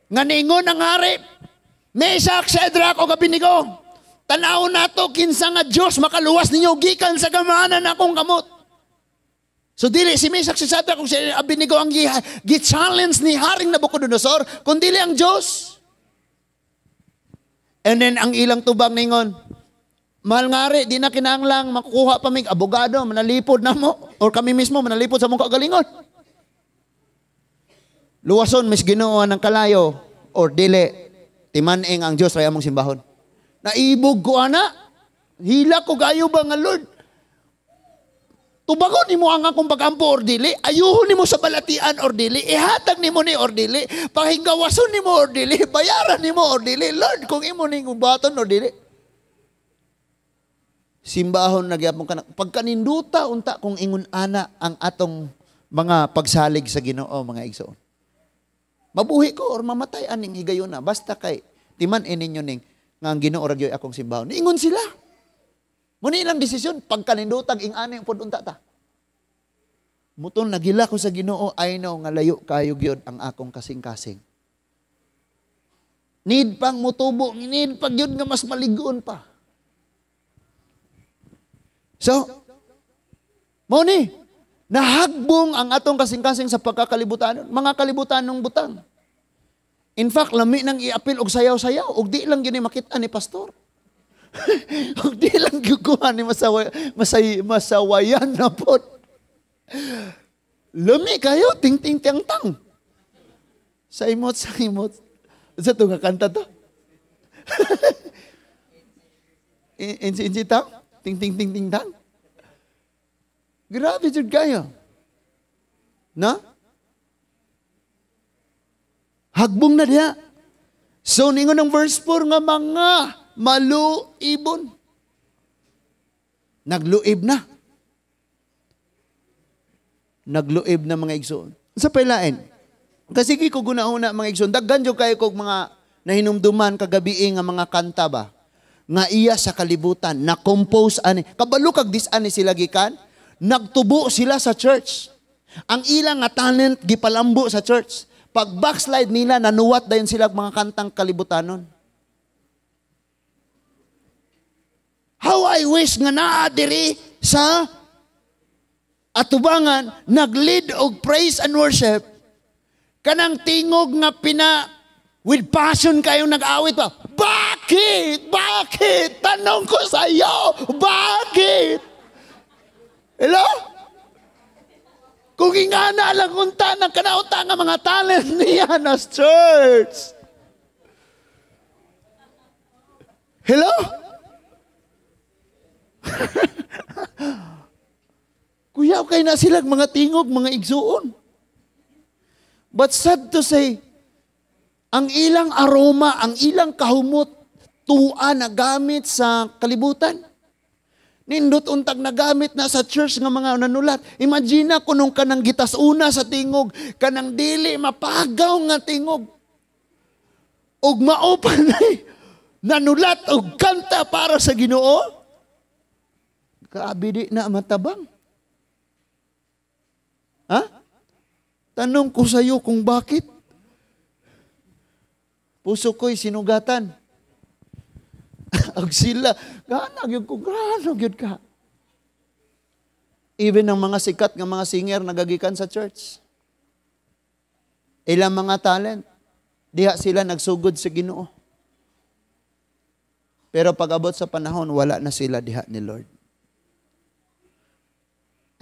Nga niingon ang hari, Meshach, Shadrach ug Abednego, tan-awon nato kinsa nga Dios makaluwas ninyo gikan sa gamahanan akong kamot. So dili si Meshach, si Shadrach ug si Abednego ang gi-challenge ni Haring Nabucodonosor, kun dili ang Dios. And then ang ilang tubang ningon, mahal nga ri, di na kinahanglang makuha pa mig abogado, manalipod na mo, or kami mismo manalipod sa mong kagalingon. Luwason mis Ginoo ng kalayo or dili, timan-ing ang Dios ray among simbahon. Naibog ko ana, hila ko gayo ba nga Lord? Tubagon nimo ang akong pagampo or dili, ayuhon nimo sa balatian or dili, ihatag nimo ni or dili, pahinggawason nimo or dili, bayaran nimo or dili, Lord, kung imo ning ubaton or dili. Simbahon na gyapon ka na. Pagkaninduta unta kung ingon ana ang atong mga pagsalig sa Ginoo, mga igsoon. Mabuhi ko or mamatay aning higayuna, basta kay timan-i ninyo ning nga ang Ginoo ra gyud akong simbahon. Ingon sila. Muna ilang desisyon, pagkanindutag, ing-ani ang unta ta. Muton, nagila ko sa Ginoo, I know nga layo kayo gyud ang akong kasing-kasing. Need pang mutubo, need pa gyud nga mas maligon pa. So, mao ni, nahagbong ang atong kasing-kasing sa pagkakalibutan, mga kalibutan ng butang. In fact, lami nang iapil og sayaw-sayaw, og di lang gyud ni makita ni pastor. Kung di lang gikuha ni masawayan na po. Lumi kayo, ting-ting tiyang-tang. Sa imot, sa imot. Sa ito nga kanta to? Insi-insi tang? Ting-ting-ting-ting-tang? Grabe jud kayo. Na? Hagbong na diya. So, ningon ang verse 4 nga mga maluibon. Nagluib na. Nagluib na, mga igsoon. Sa pailain. Kasi ko guna-una, mga igsoon, daghan jud kayo kog mga nahinumduman kagabi nga mga kanta ba? Nga iya sa kalibutan, na-compose ani. Kabalo kag dis-an ni sila gikan? Nagtubo sila sa church. Ang ilang nga talent gipalambo sa church. Pag backslide nila, nanuwat dayon sila mga kantang kalibutanon. How I wish nga naa diri sa atubangan nag-lead og praise and worship, kanang tingog nga pina with passion kayong nag-awit pa. Bakit? Bakit? Tanong ko sa iyo, bakit? Hello? Kung ingana lang unta ng kanaunta nga mga talent niya na church. Hello? Kuya, kay na silang mga tingog, mga igsuon. But sad to say, ang ilang aroma, ang ilang kahumot, tua na gamit sa kalibutan. Nindot untag nagamit na sa church nga mga nanulat. Imagine na kunong kanang gitas-una sa tingog, kanang dili mapagaw nga tingog. Ug mao pa nay nanulat og kanta para sa Ginoo. Grabe di na matabang. Ha? Tanong ko sa iyo kung bakit. Puso ko'y sinugatan. Ag sila, gana gyud ko, gana gyud ka. Even ang mga sikat nga mga singer nagagikan sa church. Ilang mga talent, diha sila nagsugod sa Ginoo. Pero pag-abot sa panahon, wala na sila diha ni Lord.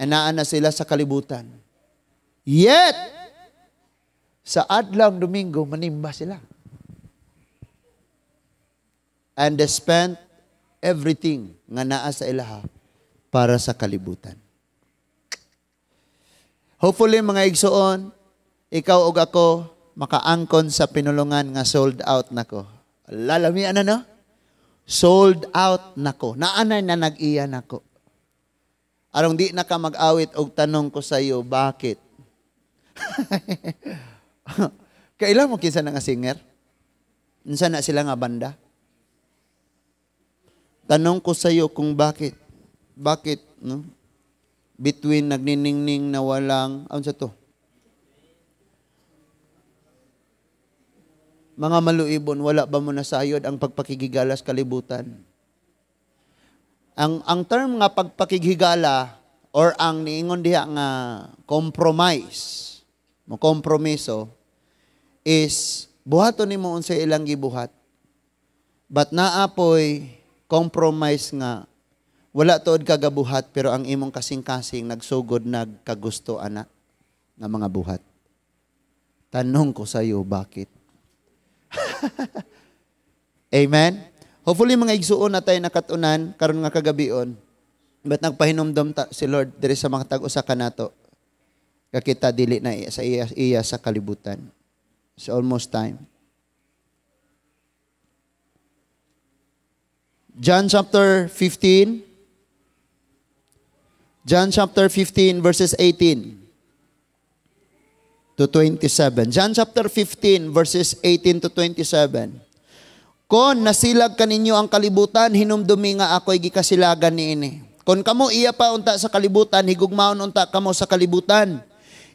Anaan na sila sa kalibutan. Yet, sa adlaw Domingo, manimba sila. And they spent everything nga naa sa ilaha para sa kalibutan. Hopefully, mga igsoon, ikaw ug ako makaangkon sa pinulungan nga sold out nako. Lalamian na, no? Sold out nako. Naanay na nag-iya nako. Arong di na ka mag-awit og tanong ko sa iyo, bakit? Kailan mo kinsa na nga singer? Unsa na sila nga banda? Tanong ko sa iyo kung bakit. Bakit, no? Between nagniningning na walang, ano sa to? Mga maluibon, wala ba mo nasayod ang pagpakigigalas kalibutan? Ang term nga pagpakigigala or ang niingon diha nga compromise, mo kompromiso is buhaton nimo unsay ilang gibuhat. But naapoy compromise nga wala tuod kagabuhat pero ang imong kasing-kasing nagsugod nagkagusto ana nga mga buhat. Tanong ko sa iyo, bakit? Amen? Hopefully mga igsuon na tayo nakatunan karon nga kagabion. But nagpahinumdom ta si Lord diri sa mga tag-usa kanato. Kakita dili na sa iya sa kalibutan. It's almost time. John chapter 15. John chapter 15 verses 18 to 27. John chapter 15 verses 18 to 27. Kon nasilag kaninyo ang kalibutan, hinumdumi nga ako'y gikasilagan niini. Kon kamo iya pa unta sa kalibutan, higugmaon unta kamo sa kalibutan.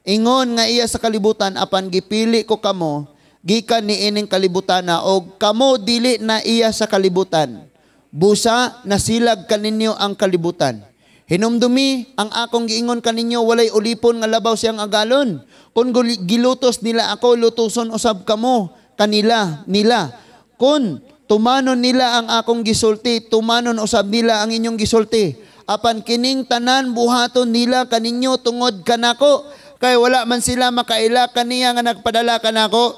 Ingon nga iya sa kalibutan, apan gipili ko kamo, gikan niining kalibutan na, og kamo dili na iya sa kalibutan. Busa nasilag kaninyo ang kalibutan. Hinumdumi ang akong giingon kaninyo, walay ulipon nga labaw siyang agalon. Kung gilutos nila ako, lutuson usab kamo kanila nila. Kung tumanon nila ang akong gisulti, tumanon usab nila ang inyong gisulti. Apan kining tanan buhaton nila kaninyo tungod kanako, kay wala man sila makaila kaniya nga nagpadala kanako.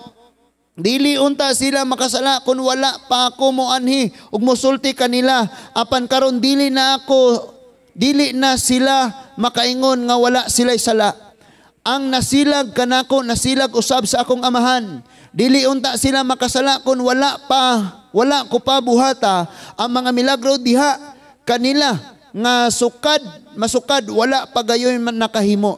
Dili unta sila makasala kung wala pa ako moanhi ug mosulti kanila. Apan karon dili na ako, dili na sila makaingon nga wala sila'y sala. Ang nasilag kanako nasilag usab sa akong amahan. Dili unta sila makasala kung wala ko pa buhata ang mga milagro diha kanila nga sukad masukad wala pa gayon man nakahimo.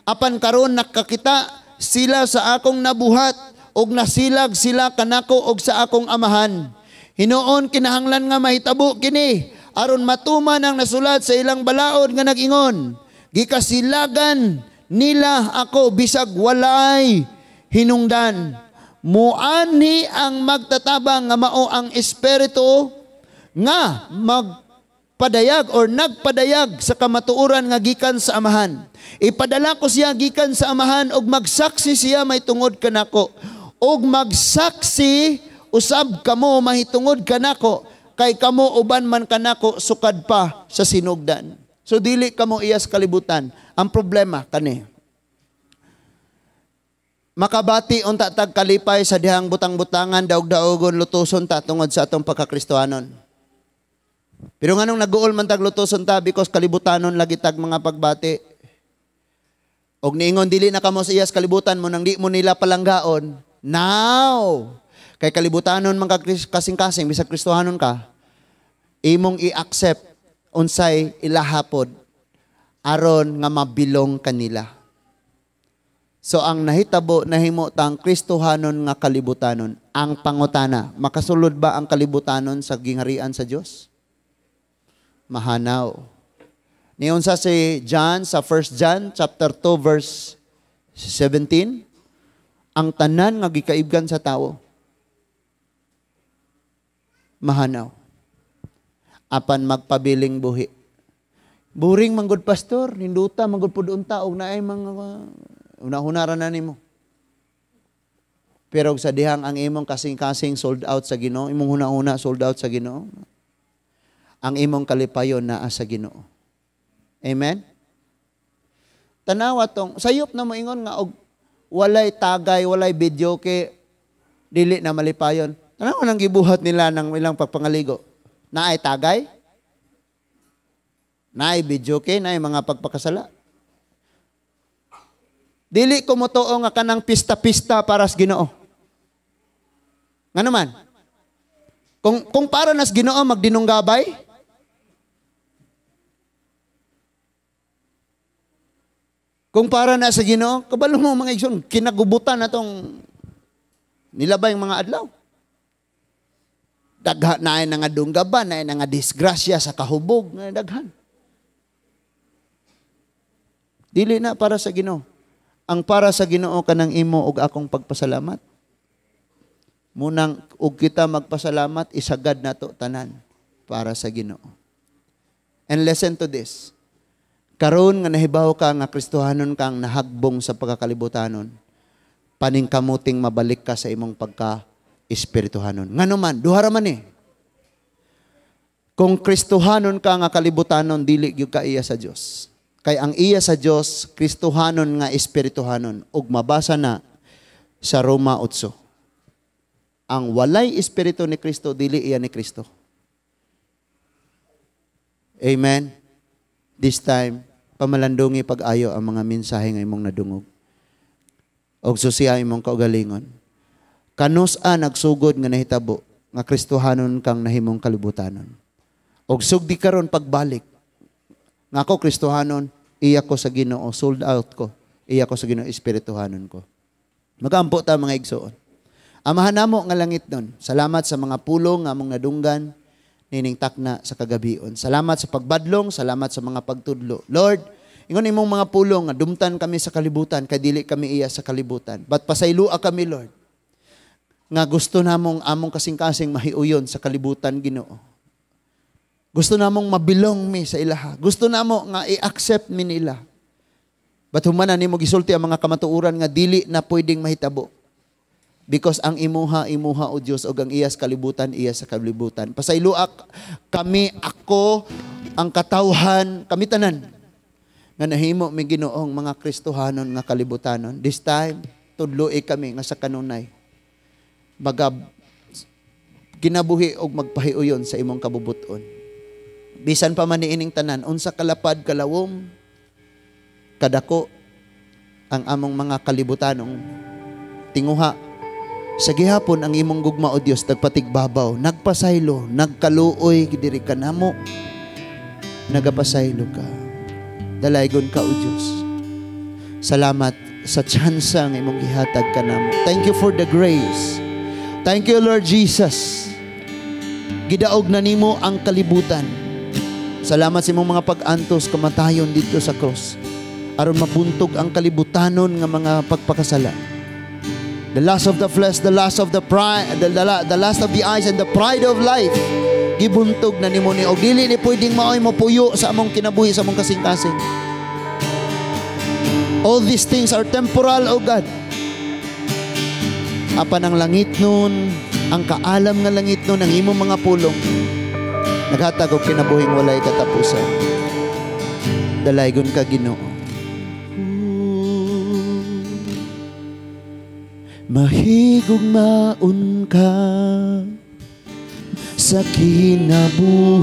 Apan karon nakakita sila sa akong nabuhat og nasilag sila kanako og sa akong Amahan. Hinuon kinahanglan nga mahitabo kini aron matuman ang nasulat sa ilang balaod nga nag-ingon, gikasilagan nila ako bisag walay hinungdan. Muanhi ang magtatabang nga mao ang Espiritu nga magpadayag or nagpadayag sa kamatuoran nga gikan sa Amahan. Ipadala ko siya gikan sa Amahan og magsaksi siya may tungod kanako. Og magsaksi usab kamo mahitungod kanako kay kamo uban man kanako sukad pa sa sinugdan. So dili kamo iyas kalibutan. Ang problema kani, makabati unta tag kalipay sa dihang butang-butangan, daog-daogon, lutuson ta tungod sa atong pagkakristohanon. Pero nganong naguol man tag lutuson ta? Because kalibutanon lagi tag mga pagbati. Og niingon dili na kamo sa iyas kalibutan mo nang di mo nila palanggaon. Now, kay kalibutanon man ka kasing-kasing bisag Kristohanon ka, imong i-accept unsay ilahapod aron nga mabilong kanila. So ang nahitabo, nahimo tang Kristohanon nga kalibutanon. Ang pangutana, makasulod ba ang kalibutanon sa gingharian sa Dios? Mahanaw. Niyon sa si John sa 1 John chapter 2 verse 17, ang tanan nga gikaibgan sa tawo mahanaw. Apan magpabiling buhi. Buring manggod pastor, ninduta manggod pud unta og naay mga una-hunara na nimo. Pero sa dihang ang imong kasing-kasing sold out sa Ginoo, imong huna-huna sold out sa Ginoo, ang imong kalipayon naa sa Ginoo. Amen? Tanawa tong sayop na moingon nga og walay tagay, walay video kay dili na malipayon. Tanawa nang gibuhat nila ng ilang pagpangaligo. Naay tagay? Naay video kay, naay mga pagpakasala. Dili ko motoo nga kanang pista-pista para sa Ginoo. Ngano man? Kung para nas Ginoo magdinunggabay? Kung para na sa Ginoo, kabalo mo mga igsoon, kinagubutan na tong nilabay mga adlaw. Daghan na ay nga dunggaban, na ay nga disgrasya sa kahubog, nga daghan. Dili na para sa Ginoo. Ang para sa Ginoo kanang imo og akong pagpasalamat. Munang og kita magpasalamat, isagad nato tanan para sa Ginoo. And listen to this. Karon nga nahibaw ka nga Kristohanon kang nahagbong sa pagkakalibutanon, paningkamuting mabalik ka sa imong pagka-espirituhanon. Ngano man, duha ra man eh. Kung Kristohanon ka nga kalibutanon, dili gyud ka iya sa Dios. Kay ang iya sa Dios, Kristohanon nga espirituhanon, ug mabasa na sa Roma 8. Ang walay espiritu ni Kristo, dili iya ni Kristo. Amen. This time, pamalandungi pag-ayo ang mga mensahe nga imong nadungog. Og susiya imong kaugalingon. Kanus-a nagsugod nga nahitabo nga Kristohanon kang nahimong kalibutanon. Og sugdi karon pagbalik nga ako Kristohanon, iya ko sa Ginoo, sold out ko. Iya ko sa Ginoo, espirituhanon ko. Magampo ta mga igsoon. Amahan namo nga langit nun. Salamat sa mga pulong nga among nadunggan nining takna sa kagabion. Salamat sa pagbadlong, salamat sa mga pagtudlo. Lord, ingon imong mga pulong nga dumtan kami sa kalibutan kay dili kami iya sa kalibutan. But pasaylua kami, Lord, nga gusto namong among kasing-kasing mahiuyon sa kalibutan, Ginoo. Gusto namong mabilong mi sa ilaha. Gusto namo nga i-accept mi nila. But humana nimo gisulti ang mga kamatuoran nga dili na pwedeng mahitabo. Because ang imuha, imuha o Dios, og ang iyas kalibutan, iya sa kalibutan. Pasayloa kami, ako, ang katawhan, kami tanan, nga nahimo mi Ginoong mga Kristohanon nga kalibutanon. This time, tudloi kami nga sa kanunay. Magab kinabuhi og magpahiuyon sa imong kabubuton. Bisan pa man niining tanan, unsa kalapad kalawom, kadako ang among mga kalibutanong tinguha. Sa gihapon ang imong gugma o Dios nagpatigbabaw, nagpasaylo, nagkaluoy diri kanamo, nagapasaylo ka. Dalaygon ka o Dios. Salamat sa tsansa nga imong gihatag kanamo. Thank you for the grace. Thank you, Lord Jesus. Gidaog na nimo ang kalibutan. Salamat sa imong mga pag-antos, kamatayon didto sa cross, aron mabuntog ang kalibutanon nga mga pagpakasala. The lust of the flesh, the lust of the pride, the lust of the eyes and the pride of life. Gibuntog na nimo ni og dili ni pwedeng maoy mopuyo sa among kinabuhi, sa among kasing-kasing. All these things are temporal, O God. Apan ang langit nun, ang kaalam nga langit nun, ang imong mga pulong, naghatag og kinabuhing walay katapusan. Dalaygon ka, Ginoo. Mahigugmaon ka sa kinabuhi.